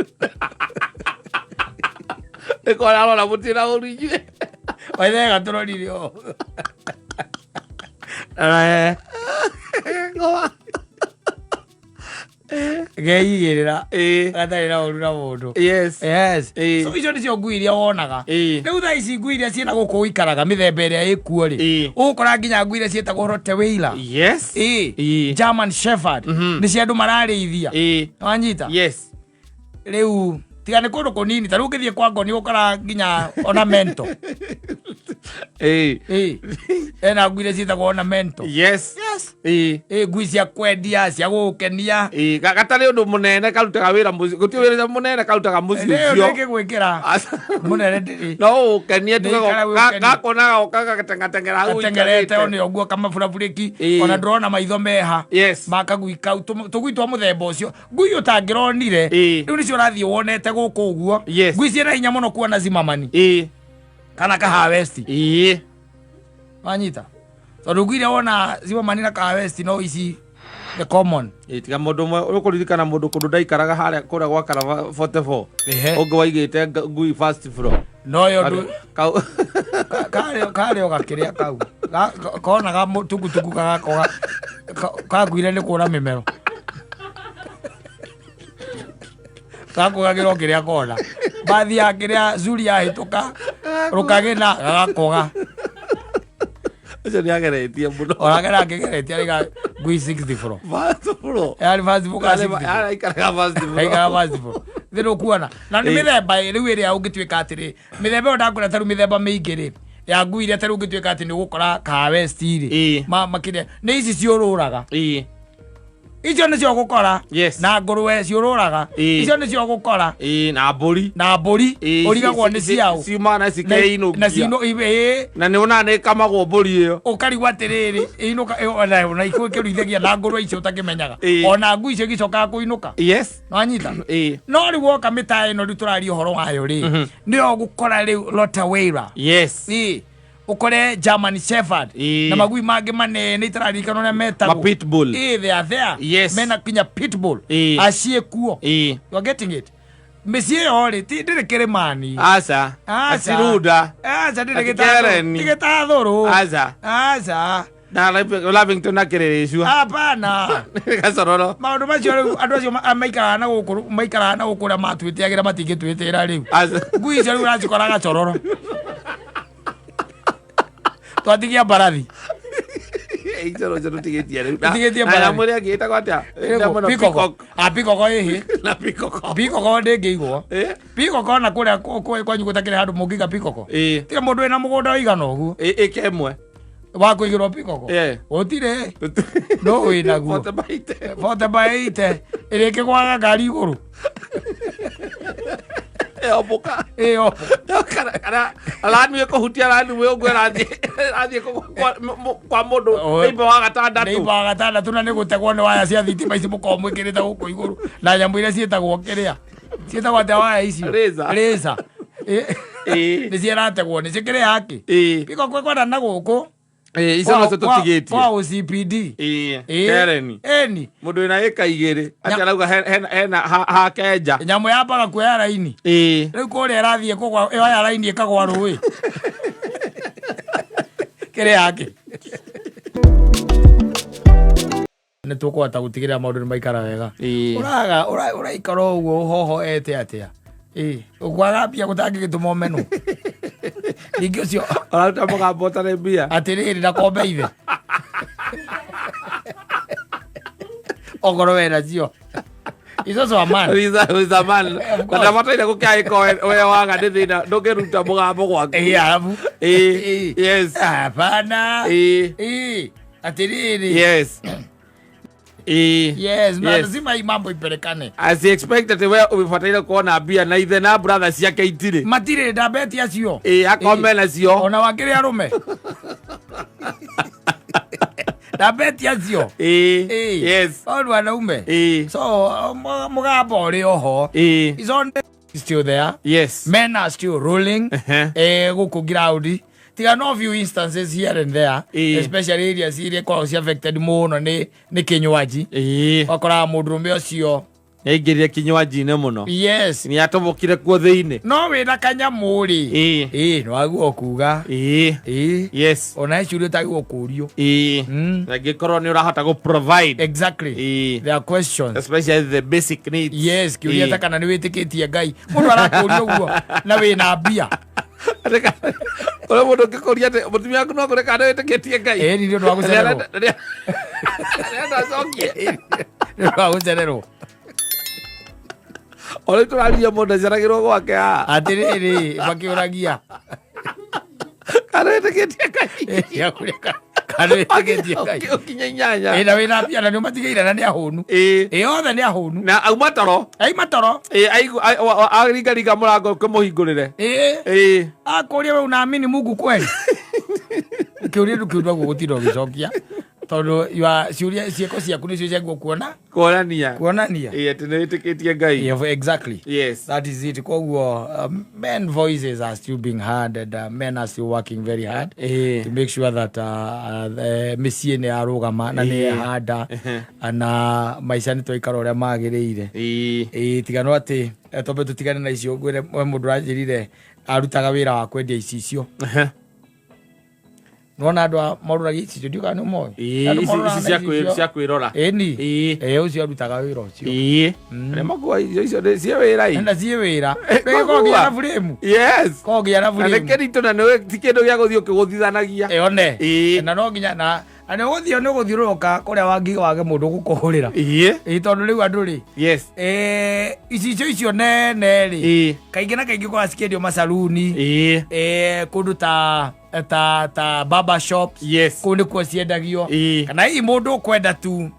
Ĩkora arora mũtirĩ na ũru inyuĩ. Waithe gatũrorire ũũ. Geigĩrĩra. Ĩĩ. Gatarĩ na ũru na mũndũ. Yes. Yes. Ĩĩ. So icio nĩcio ngui iria wonaga. Ĩĩ. Rĩu thaa ici ngui iria ciĩna gũkũ ũikaraga, mĩthemba ĩrĩa ĩkuo rĩ, Ĩĩ. ũgũkora nginya ngui iria ciĩtagwo Rottweiler. Yes. Ĩĩ. Ĩĩ. German Shepherd. Nĩ cia andũ mararĩithia. Ĩĩ. Wanyita? Yes. Rĩu tiga nĩ kũndũ kũnini, ta rĩu ũngĩthiĩ kwa ngoni ũkora nginya ornamental. Ĩĩ. Ĩĩ. Ena ngui iria ciĩtagwo ornamental. Yes. Yes. Ĩĩ. Ĩĩ, ngui cia kwendia, cia gũgũkenia. Ĩĩ, gatarĩ ũndũ mũnene karutaga wĩra mũciĩ, gũtirĩ wĩra mũnene karutaga mũciĩ Rĩu ũcio. ndĩngĩgwĩkĩra. Aca. Mũnene ndĩrĩ. No ũkenie Nĩ ikara gwĩkenia. gakona goka gatengatengera hau Gatengerete ũikarĩte. one ũguo kamaburabũrĩki. Ĩĩ. Ona ndũrona maitho meha. Yes. Makagui kau, tũgui twa mũthemba ũcio, ngui ũtangĩronire. Ĩĩ. Rĩu nĩcio ũrathiĩ wonete gũkũ ũguo. Yes. Ngui ciĩna hinya mũno kuona Zimmerman. Ĩĩ. Kana Kahawa West. Ĩĩ. Wanyita? Tondũ ngui iria wona Zimmerman na Kahawa West no ici the common. Ĩĩ, tiga mũndũ ũmwe ũkũririkana mũndũ kũndũ ndaikaraga harĩa kũrĩa gwa Karaba 44. Ehe. Ũngĩ waigĩte ngui first floor. No yo ndũ Kau karĩ o gakĩrĩa kau. Konaga tukutuku gagakoga kaguire nĩ kũra mĩmero. Gakũgagĩra o kĩrĩa kona. Bathi ya kĩrĩa zuri yahĩtũka rũkagĩna gagakoga. Ũcio nĩ ageretie mũno. Onake nake geretie arĩga ngui 60 floor. First floor. Yarĩ first floor kana 60 floor. Araikaraga first floor. Aikaraga first floor. Thĩ nĩũkuona. Na nĩ Ĩĩ. mĩthemba rĩu ĩrĩa ũngĩtuĩka atĩrĩ, mĩthemba ĩyo ndakwĩra ta rĩu mĩthemba mĩingĩ rĩ, ya ngui iria ta rĩu ũngĩtuĩka atĩ nĩ ũgũkora Kahawa West rĩ, Ĩĩ. makĩria nĩ ici ciũrũraga. Ĩĩ. Icio nĩcio ũgũkora. Yes. Na ngũrwe ciũrũraga. Ĩĩ. Icio nĩcio ũgũkora. Ĩĩ, na mbũri. Na mbũri. Ĩĩ, Ũrigagwo nĩ ciaũ. ciumaga na Na cikeinũkia. ciinũ, ĩĩ. Na nĩ wonaga nĩ ĩkamagwo mbũri ĩyo. Ũkarigwo atĩrĩrĩ, ĩinũka, ona ĩkĩruithagia na ngũrwe icio ũtakĩmenyaga. Ĩĩ. Ona ngui icio igĩcokaga kũinũka. Yes. Nĩwanyita? Ĩĩ. No rĩu woka mĩtaa ĩno rĩu tũraria ũhoro wayo rĩ, nĩyo ũgũkora rĩu Rottweiler. Yes. Ĩĩ. Ũkore German Shepherd. Ĩĩ. Na magui mangĩ manene itararirikana ũrĩa metagwo. Ma pitbull. Ĩĩ, they are there. Yes. Mena kinya pitbull. Ĩĩ. Aciĩ kuo. Ĩĩ. You are getting it? Mĩciĩ ĩyo rĩ, ti ndĩrĩ kĩrĩmani. Aca. Aca. Acirunda. Aca, ndĩrĩ Ati gĩtathũrũ. Kereni. Ti gĩtathũrũ. Aca. Aca. Na Lavington na Kĩrĩrĩcua. Hapana. Gacororo. Maũndũ macio rĩu andũ acio maikaraga na gũkũ, maikaraga na gũkũ ũrĩa matwĩtĩagĩra matingĩtwĩtĩra rĩu. Aca. Ngui icio rĩu ũracikora gacororo. Twatigia mbarathi. Icoro icio tũtigĩtie rĩu. Tũtigĩtie Na mbarathi. nyamũ ĩrĩa ĩngĩ ĩtagwo atĩa? Nyamũ ĩno Peacock. peacock. Ah, peacock ĩhĩ. Na peacock. Peacock ndĩngĩigwo. Ĩ? Peacock ona kũrĩa kwanyu gũtakĩrĩ handũ mũngĩiga peacock. Ĩ. Tiga mũndũ wĩna mũgũnda ũigana ũguo. Ĩ, ĩka ĩmwe. Wa kũigĩrwo peacock. Ĩ. Gũtirĩ. No wĩnaguo. Forty by eight. Forty by eight. Ĩrĩa ĩkĩgwaga ngari igũrũ. Yombũka. Ĩyo. Kana rani ĩkũhutia rani wĩ ũguo ĩrathiĩ kwa mũndũ Oh. neighbor wa gatandatũ. Neighbor wa gatandatũ na nĩ gũtegwo nĩ waya cia thitima ici mũkoragwo mwĩkĩrĩte gũkũ igũrũ na nyamũ iria ciĩtagwo kĩrĩa ciĩtagwo atĩa waya icio? Razor. Razor. Ĩĩ. Nĩ ciĩrategwo nĩcio kĩrĩa haki. Ĩĩ. Biko kwĩkwenda na gũkũ. Ĩĩ, icio nocio tũtigĩtie. Kwa OCPD. Ĩĩ. Ĩĩ. Kereni. Ĩni. Mũndũ wĩna ĩka igĩrĩ atĩ arauga hena hakenja. Nyamũ yambaga kuoya raini. Ĩĩ. Rĩu kũrĩa ĩrathiĩ kũgwa yoya raini ĩkagwa rũĩ. Kĩrĩa haki. Nĩ tũkũhota gũtigĩrĩra maũndũ nĩ maikara wega. Ĩĩ. Ũraga ũraikara ũguo ũhohoete atĩa? Ĩĩ, ũkwaga mbia gũtangĩgĩtũma ũmenwo. Ningĩ ũcio Ũraruta mũgambo ũtarĩ mbia. atĩrĩrĩ na kombe ithe. Okorwo wĩ nacio. It's also a man. He's a man. Of course. Na ndabataire gũkĩagĩkorwo we waga nĩ thĩna ndũngĩruta mũgambo gwaku. Ĩĩ, arabu. Ĩĩ. Ĩĩ. Yes. Hapana. Ĩĩ. Ĩĩ. Atĩrĩrĩ. Yes. Ĩĩ. Yes, na Yes. lazima hii mambo ipelekane. As he expected we ũbataire kuona mbia na ithe na brother ciake itirĩ. Matirĩ ndambeti acio. Ĩĩ, akome nacio. Ona wakĩrĩ arũme. Ndambeti acio. Ĩĩ. Ĩĩ. Yes. Tondũ wanaume. Ĩĩ. So mũgambo ũrĩ oho. Ĩĩ. Is on still there. Yes. Men are still ruling. Ehe. Gũkũ ground. Tiga no few instances here and there. Ĩĩ. Especially areas iria ikoragwo ci affected mũno nĩ kĩnywaji. Ĩĩ. Wakoraga mũndũrũme ũcio. Nĩaingĩrire kinywaji-inĩ mũno. Yes. Nĩatobokire kuo thĩinĩ. No wĩna kanyamũ rĩ. Ĩĩ. Ĩĩ, nĩwagua kuga. Ĩĩ. Ĩĩ. Yes. Ona he ciũria ũtagĩrĩirwo kũũrio. Ĩĩ. Mm. Na angĩkorwo nĩ ũrahota gũ provide. Exactly. Ĩĩ. There are questions. Especially the basic needs. Yes, kĩũria Ĩĩ. ta kana nĩ wĩtĩkĩtie Ngai. Mũndũ arakũũria ũguo na wĩna mbia. Ũrĩa mũndũ ũngĩkũria atĩ mũtumia waku no akũre kana wĩtĩkĩtie Ngai. Ĩĩ, nĩ ũndũ wa gũcererwo. Rĩrĩa acokie. Nĩ ũndũ wa gũcererwo. O rĩu tũraririe mũndũ aceragĩrwo gwake haha. Atĩrĩrĩ, makĩũragia. Kana wĩtĩkĩtie Ngai. Kana wĩtĩkĩtie Ngai. Ũkinye inyanya. Ĩĩ, na wĩna mbia na nĩ ũmatigĩire na nĩ ahũnu. Ĩĩ. Ĩĩ, othe nĩ ahũnu. Na auma toro. Aima toro. Ĩĩ, aringaringa mũrango ũkĩmũhingũrĩre. Ĩĩ. Ĩĩ. Akũria we unaamini Mungu kweli? Kĩũria rĩu kĩu ndwaguo gũtinda ũgĩcokia tondũ ciũria ciĩko ciaku nĩcio ciagwo kuona Kuonania. kuonania. Ĩĩ, atĩ nĩ wĩtĩkĩtie Ngai. Yeah, exactly. Yes. That is it. Koguo men voices are still being heard and men are still working very hard Ĩĩ. to make sure that mĩciĩ nĩ yarũgama na nĩ Ĩĩ. yehanda na maica nĩ twaikara ũrĩa magĩrĩire. Ĩĩ. Ĩĩ, tiga no atĩ twambe tũtigane na icio ngwĩre we mũndũ ũranjĩrire arutaga wĩra wa kwendia icicio. Ehe. Nĩwona andũ a morũragia icicio ndiũ kana nĩ ũmoĩ? Ĩĩ, Andũ ici morũraga ici na cia icicio. cia kwĩrora. Ĩni. Ĩĩ. Ĩĩ, ũcio arutaga wĩra ũcio. Ĩĩ. Arĩa makuaga icio icio nĩ ciĩ wĩra ĩ. Na ciĩ wĩra. Eh, Korwo nginya makua. na buremu. Yes. Korwo nginya na Na nĩ buremu. kĩritũ na nĩ ti kĩndũ gĩa gũthiĩ ũkĩgũthithanagia. Ĩone. Ĩĩ. Na no nginya na nĩ ũgũthiĩ nĩ ũgũthiũrũrũka kũrĩa wangiga wage mũndũ gũkũhũrĩra. Ĩĩ. Ĩĩ, tondũ rĩu andũ rĩ Yes. icicio icio nene rĩ Ĩĩ. kaingĩ na kaingĩ koragwo cikĩendio macaruni Ĩĩ. kũndũ ta barber shops. Yes. Kũu nĩkuo ciendagio. Ĩĩ. Kana hihi mũndũ ũkwenda tu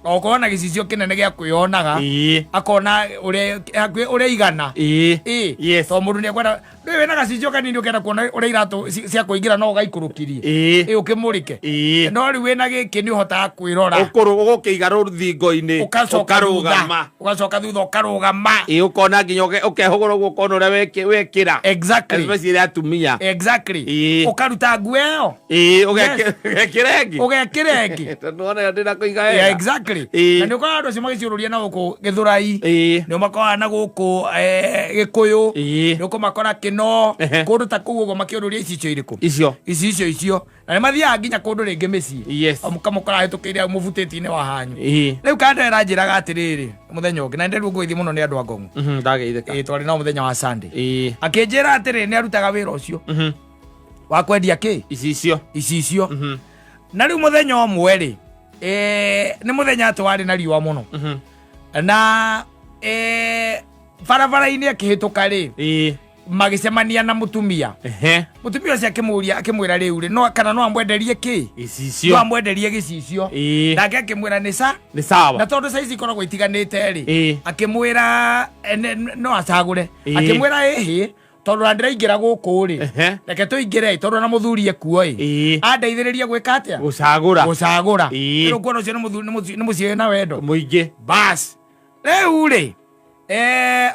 okorwo na gĩcicio kĩnene gĩa kwĩyonaga Ĩĩ. akona ũrĩa hakuhĩ ũrĩa igana. Ĩĩ. Ĩĩ. Yes. Tondũ mũndũ nĩekwenda ndũĩ wĩna gacicio kanini ũkenda kuona ũrĩa iratũ cia kũingĩra no ũgaikũrũkirie. Ĩĩ. Ĩĩ, ũkĩmũrĩke. Ĩĩ. No rĩu wĩna gĩkĩ nĩ ũhotaga kwĩrora. Ũkũrũ ũgũkĩiga rũthingo-inĩ. Ũgacoka thutha. Ũkarũgama. Ũgacoka thutha ũkarũgama. Ĩĩ, ũkona nginya ũkehũgũra ũguo ũkona ũrĩa wekĩra. Exactly. Especially atumia. Exactly. Ĩĩ. Ũkaruta nguo ĩyo. Ĩĩ, ũgekĩra ĩngĩ. Ũgekĩra ĩngĩ. Tondũ wona ndĩna kũiga Yeah, wega. exactly. Ĩĩ. Na nĩ ũkoraga andũ acio magĩciũrũria na gũkũ Gĩthũrai. Ĩĩ. Nĩ ũmakoraga na gũkũ Gĩkũyũ. Ĩĩ. Nĩ ũkũmakora Kĩno. Ehe. Kũndũ ta kũu ũguo makĩũrũria icicio irĩkũ? Icio. Icicio icio. Na nĩ mathiaga nginya kũndũ rĩngĩ mĩciĩ. Yes. Mũkamũkora ahĩtũkĩire mũbutĩti-inĩ wa hanyu. Ĩĩ. Rĩu kanda ĩranjĩraga atĩrĩrĩ mũthenya ũngĩ na nĩnderirwo ngũgĩthiĩ mũno nĩ andũ a Ngong'o. Ndageithĩka. Ĩĩ, twarĩ nao mũthenya wa Sunday. Ĩĩ. Akĩnjĩra atĩrĩrĩ nĩ arutaga wĩra ũcio wa kwendia kĩ? Icicio. Icicio. Na rĩu mũthenya ũmwe rĩ nĩ mũthenya atĩ warĩ na riũa mũno. Na barabara-inĩ akĩhĩtũka rĩ Ĩĩ. Magĩcemania na mũtumia. Ehe. Mũtumia ũcio akĩmũria, akĩmwĩra rĩu rĩ, no kana no amwenderie kĩ, no Gĩcicio. amwenderie gĩcicio. Ĩĩ. Nake akĩmwĩra nĩ sa Nĩ na sawa. tondũ saizi ikoragwo itiganĩte rĩ, Ĩĩ. akĩmwĩra no acagũre. Ĩĩ. Akĩmwĩra ĩhĩ, tondũ na ndĩraingĩra gũkũ rĩ, Ehe. reke tũingĩre tondũ na mũthuri ekuo ĩ, Ĩĩ. andeithĩrĩrie gwĩka atĩa? Gũcagũra. Gũcagũra. Ĩĩ. Rĩu kuona ũcio nĩ mũthuri, nĩ mũciĩ wĩna wendo. Mũingĩ. Bas, rĩu rĩ,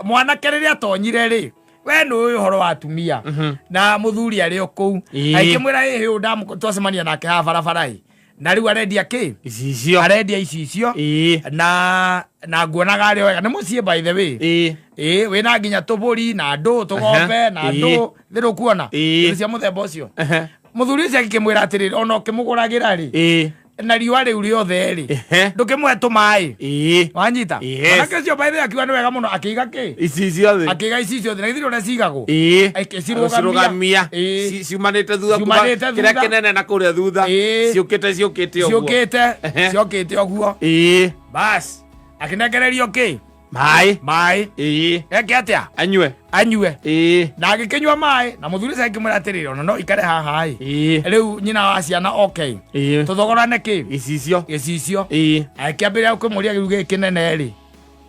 mwanake rĩrĩa atonyire rĩ, we nĩ ũĩ ũhoro wa atumia na mũthuri arĩ o kũu. Ĩĩ. Akĩmwĩra ĩhĩ, ũyũ twacemania nake haha barabara ĩ, na rĩu arendia kĩ? Gĩcicio. Arendia icicio. Ĩĩ. Na nguonaga arĩ o wega, nĩ mũciĩ by the way. Ĩĩ. Ĩĩ, wĩna nginya tũbũri na ndũ tũgombe na Ĩĩ. ndũ thĩ kuona Ĩĩ. indo cia mũthemba ũcio. Ehe. Mũthuri ũcio agĩkĩmwĩra atĩrĩrĩ, ona ũkĩmũgũragĩra rĩ, Ĩĩ. na riũa rĩu rĩothe rĩ, Ehe. ndũkĩmũhe tũmaĩ. Ĩĩ. Wanyita? Yes. Mwanake ũcio by the way akiuga nĩ wega mũno, akĩiga kĩ? Icicio thĩ. Akĩiga icicio thĩ, na githĩ ũrĩa cigagwo? Ĩĩ. Akĩcirũgamia. Agĩcirũgamia. Ĩĩ. Ciumanĩte thutha kuma Ciumanĩte kĩrĩa thutha. kĩnene na kũrĩa thutha. Ĩĩ. Ciũkĩte ũguo. Ciũkĩte. Ehe. Ciokĩte ũguo. Ĩĩ. Bas, akĩnengererio kĩ? Maĩ. Maĩ. Ĩĩ. Eke atĩa? Anyue. Anyue. Ĩĩ. Na agĩkĩnyua maĩ, na mũthuri ũcio akĩmwĩra atĩrĩrĩ, ona no ikare haha ĩ, Ĩĩ. rĩu nyina wa ciana okay, Ĩĩ. tũthogorane kĩ? Gĩcicio. Gĩcicio. Ĩĩ. Akĩambĩrĩria kũmũria, rĩu gĩkĩ kĩnene rĩ,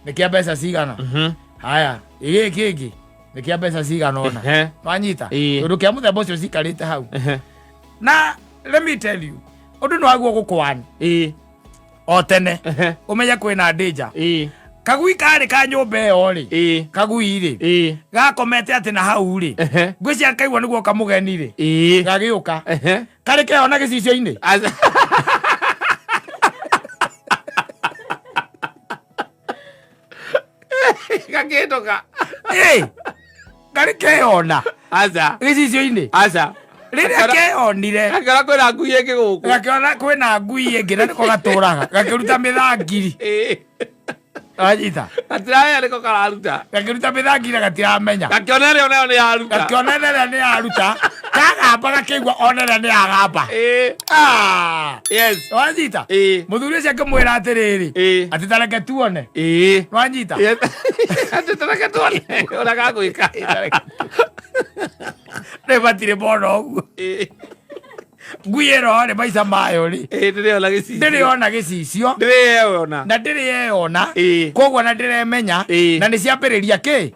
nĩ kĩa mbeca cigana? Haya, gĩkĩ kĩngĩ nĩ kĩa mbeca cigana ũna? Ehe. Wanyita? Ĩĩ. Tondũ kĩa mũthemba ũcio cikarĩte hau. Ehe. Na let me tell you, ũndũ nĩ waguo gũkwan Ĩĩ. o tene. Ehe. Ũmenye kwĩna danger. Ĩĩ. Kagui karĩ ka nyũmba ĩyo rĩ, Ĩĩ. kagui rĩ, Ĩĩ. gakomete atĩ na hau rĩ, Ehe. ngwĩciria kaigua nĩguo kamũgeni rĩ, Ĩĩ. gagĩũka. Ehe. Karĩ keyona gĩcicio-inĩ. Gakĩhĩtũka. Ĩ, karĩ keyona Aca. gĩcicio-inĩ. Aca. Rĩrĩa keyonire, Gakĩona kwĩna ngui ĩngĩ gũkũ. Gakĩona kwĩna ngui ĩngĩ na nĩko gatũraga, gakĩruta mĩthangiri. Ĩĩ. Wanyita? Gatiramenya nĩko kararuta. Gakĩruta mĩthangiri na gatiramenya. Gakĩona ĩrĩa onayo nĩ yaruta. Gakĩona ĩrĩa nĩ yaruta, kagamba gakĩigua ona ĩrĩa nĩ yagamba. Ĩĩ. Ah! Yes. Wanyita? Ĩĩ. Mũthuri ũcio akĩmwĩra atĩrĩrĩ, Ĩĩ. atĩ tareke tuone. Ĩĩ. Wanyita? Yes. Atĩ tareke tuone ũrĩa gagwĩka. Rĩu matirĩ mona ũguo. Ĩĩ. Ngui ĩno rĩ, maica mayo rĩ, Ĩĩ, ndĩrĩ ona gĩcicio. Ndĩrĩ ona gĩcicio. Ndĩrĩ yeyona. Na ndĩrĩ yeyona. Ĩĩ. Koguo na ndĩremenya. Ĩĩ. Na nĩ ciambĩrĩria kĩ?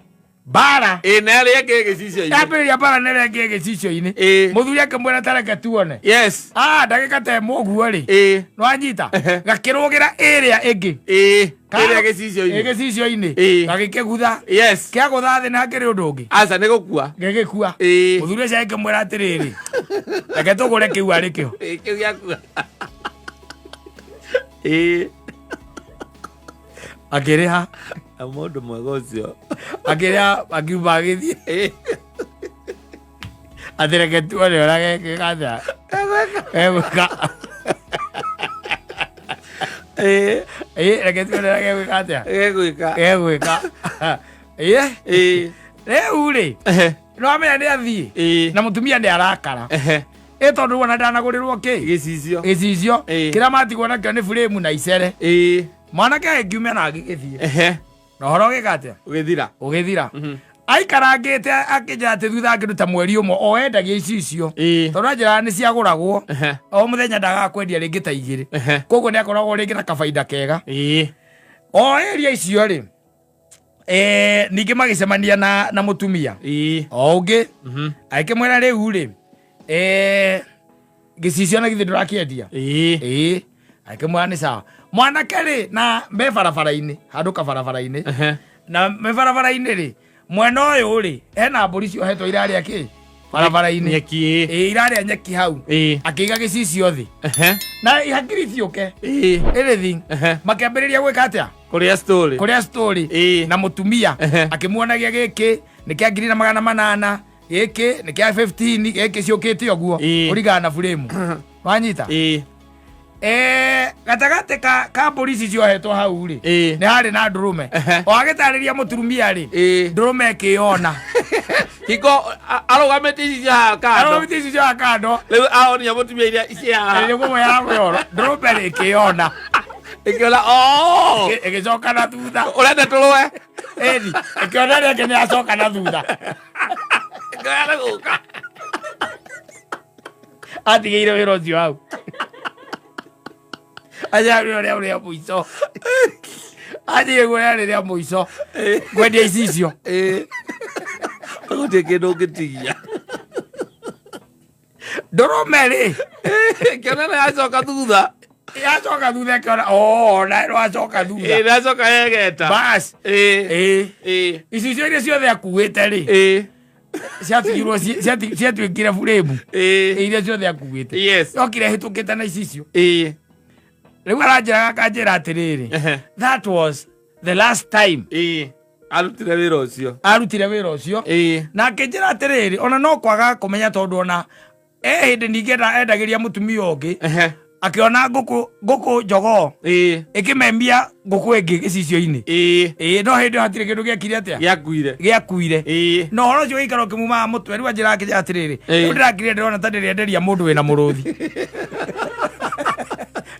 Mbara. Ĩĩ, na ĩrĩa ĩngĩ gĩcicio-inĩ. Yambĩrĩria mbara na ĩrĩa ĩngĩ gĩcicio-inĩ. Ĩĩ. Mũthuri akĩmwĩra tareke tuone. Yes. Ah, ndagĩka ta ĩmwe ũguo rĩ, Ĩĩ. nĩwanyita? Ehe. Gakĩrũgĩra ĩrĩa ĩngĩ. Ĩĩ. Ĩrĩa Ĩ, gĩcicio-inĩ. gĩcicio-inĩ. Ĩĩ. Gagĩkĩgutha. Yes. Kĩagũtha thĩ na hakĩrĩ ũndũ ũngĩ. Aca, nĩ gũkua. Gĩgĩkua. Ĩĩ. Mũthuri ũcio akĩmwĩra atĩrĩrĩ, reke tũgũre kĩu arĩ kĩo. Ĩĩ, kĩu gĩakua. Ĩĩ. Akĩrĩha. Na mũndũ mwega ũcio. Akĩrĩha, akiuma agĩthiĩ. Ĩĩ. Atĩ reke tuone ũrĩa gegĩka atĩa, gegwĩka. Ĩĩ. Ĩĩ, reke tuone ũrĩa gegwĩka atĩa. Gegwĩka. Gegwĩka. Ĩĩ. Ĩĩ. Rĩu rĩ, Ehe. nĩwamenya nĩ athiĩ. Ĩĩ. Na mũtumia nĩ arakara. Ehe. Ĩ, tondũ rĩu ona ndanagũrĩrwo kĩ? Gĩcicio. Gĩcicio. Ĩĩ. Kĩrĩa matigwo nakĩo nĩ buremu na icere. Ĩĩ. Mwanake agĩkiumia na agĩgĩthiĩ. Ehe. Na ũhoro ũgĩka atĩa? Ũgĩthira. Ũgĩthira. Aikarangĩte akĩnjĩra atĩ thutha kĩndũ ta mweri ũmwe o endagia icicio. Ĩĩ. Tondũ anjĩraga nĩ ciagũragwo. Ehe. O mũthenya ndagaga kwendia rĩngĩ ta igĩrĩ. Ehe. Koguo nĩ akoragwo rĩngĩ na kabaida kega. Ĩĩ. O area icio rĩ, ningĩ magĩcemania na mũtumia Ĩĩ. o ũngĩ, agĩkĩmwĩra rĩu rĩ, gĩcicio na githĩ ndũrakĩendia? Ĩĩ. Ĩĩ. Agĩkĩmwĩra nĩ sawa. Mwanake rĩ, na me barabara-inĩ handũ kabarabara-inĩ. Ehe. Na me barabara-inĩ rĩ, mwena ũyũ rĩ, hena mbũri ciohetwo irarĩa kĩ barabara-inĩ. Nyeki. Ĩĩ. Ĩĩ, irarĩa nyeki hau. Ĩĩ. Akĩiga gĩcicio thĩ. Ehe. Na hakiri ciũke. Ĩĩ. Anything. Ehe. Makĩambĩrĩria gwĩka atĩa? Kũrĩa story. Kũrĩa story. Ĩĩ. Na mũtumia Ehe. akĩmuonagia gĩkĩ nĩ kĩa 1800, gĩkĩ nĩ kĩa 15, gĩkĩ ciũkĩte ũguo. Ĩĩ. Kũringana na buremu. Wanyita? Ĩĩ. Gatagatĩ ka mbũri ici ciohetwo hau rĩ, Ĩĩ. nĩ harĩ na ndũrũme. Ehe. O agĩtarĩria mũtumia rĩ, Ĩĩ. ndũrũme ĩkĩyona. Hingo arũgamĩte ici cia haha kando. Arũgamĩte ici cia kando. Rĩu aonia mũtumia iria ici haha. Ĩrĩ kũmwe ya mĩoro, ndũrũme rĩ ĩkĩyona. Ĩkĩona oh. Ĩgĩcoka na thutha. Ũrenda tũrũe? Ĩni, ĩkĩona rĩngĩ nĩ yacoka na thutha. Akĩrega gũka. Atigĩire wĩra ũcio hau anjĩra rĩrĩa rĩa mũico anjĩire guo rĩarĩ rĩa mũico kwendia icicio. Ĩĩ. Gũtirĩ kĩndũ ũngĩtigia. Ndũrũme rĩ Kĩona nĩ yacoka thutha. Yacoka thutha ĩkĩona o na rwacoka thutha. Ĩĩ, yacoka yegeta. Bas. Ĩĩ. Ĩĩ. Ĩĩ. Icicio iria ciothe akuĩte rĩ Ĩĩ. ciatigirwo ciatuĩkire buremu. Ĩĩ. Iria ciothe akuĩte Yes. yokire hĩtũkĩte na icicio. Ĩĩ. Rĩu aranjĩra akanjĩra atĩrĩrĩ, Ehe. that was the last time Ĩĩ. Arutire wĩra ũcio. Arutire wĩra ũcio. Ĩĩ. Na akĩnjĩra atĩrĩrĩ, ona no kwaga kũmenya tondũ ona e hĩndĩ ningĩ endagĩria mũtumia ũngĩ Ehe. akĩona ngũkũ njogoo Ĩĩ. ĩkĩmemia ngũkũ ĩngĩ gĩcicio-inĩ. Ĩĩ. Ĩĩ, no hĩndĩ ĩyo hatirĩ kĩndũ gĩekire atĩa Gĩakuire. Gĩakuire. Ĩĩ. Na ũhoro ũcio ũgĩikara ũkĩmumaga mũtwe. Rĩu anjĩra akĩnjĩra atĩrĩrĩ, Ĩĩ. rĩu ndĩrakirire ndĩrona ta ndĩrenderia mũndũ wĩna mũrũthi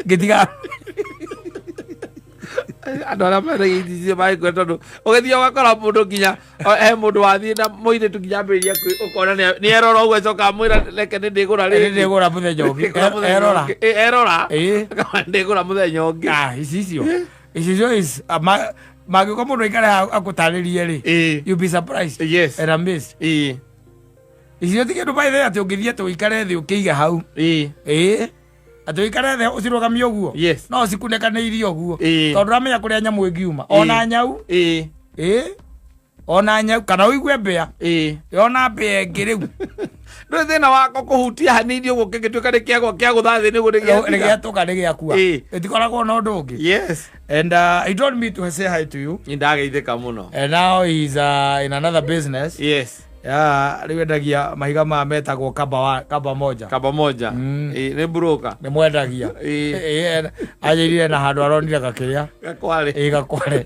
ngĩtiga. Andũ arĩa mendagia icicio magĩkua tondũ ũgĩthiĩ ũgakora mũndũ nginya he mũndũ wathiĩ na mũirĩtu nginya ambĩrĩria ũkona nĩ erora ũguo acoka amwĩra reke nĩ ndĩgũra rĩngĩ. Ndĩgũra mũthenya ũngĩ. Ndĩgũra mũthenya Erora. ũngĩ. Ĩ, erora. Ĩĩ. Akauga, ndĩgũra mũthenya ũngĩ. Ah, icicio is mangĩũka mũndũ aikare haha akũtarĩrie rĩ, Ĩĩ. you be surprised Yes. and amazed. Ĩĩ. Icio ti kĩndũ by the way atĩ ũngĩthiĩ atĩ ũikare thĩ ũkĩiga hau. Ĩĩ. Ĩĩ, atĩ ũikare thĩ ũcirũgamie ũguo. Yes. No cikunĩkanĩirie ũguo. Ĩĩ. Tondũ ndũramenya kũrĩa nyamũ ĩngiuma ona nyau. Ĩĩ. Ĩĩ, ona nyau kana ũigue mbĩa. Ĩĩ. Yona mbĩa ĩngĩ rĩu. Ndũrĩ thĩna wako kũhutia hanini ũguo kĩngĩtuĩka nĩ kĩagwa kĩagũtha thĩ nĩguo nĩ gĩatiga. Nĩgĩatũka nĩgĩakua. Ĩĩ. Ĩtikoragwo na ũndũ ũngĩ. Yes. And he told me to say hi to you. Nĩ ndageithĩka mũno. And now he's in another business. Yes. Yeah, rĩu endagia mahiga maya metagwo kaba, kaba moja. Kaba moja. Ĩĩ, nĩ broker. Nĩ mwendagia. Ĩĩ. Ĩĩ, anjĩrire na handũ aronire gakĩrĩa Gakware. Ĩ, gakware.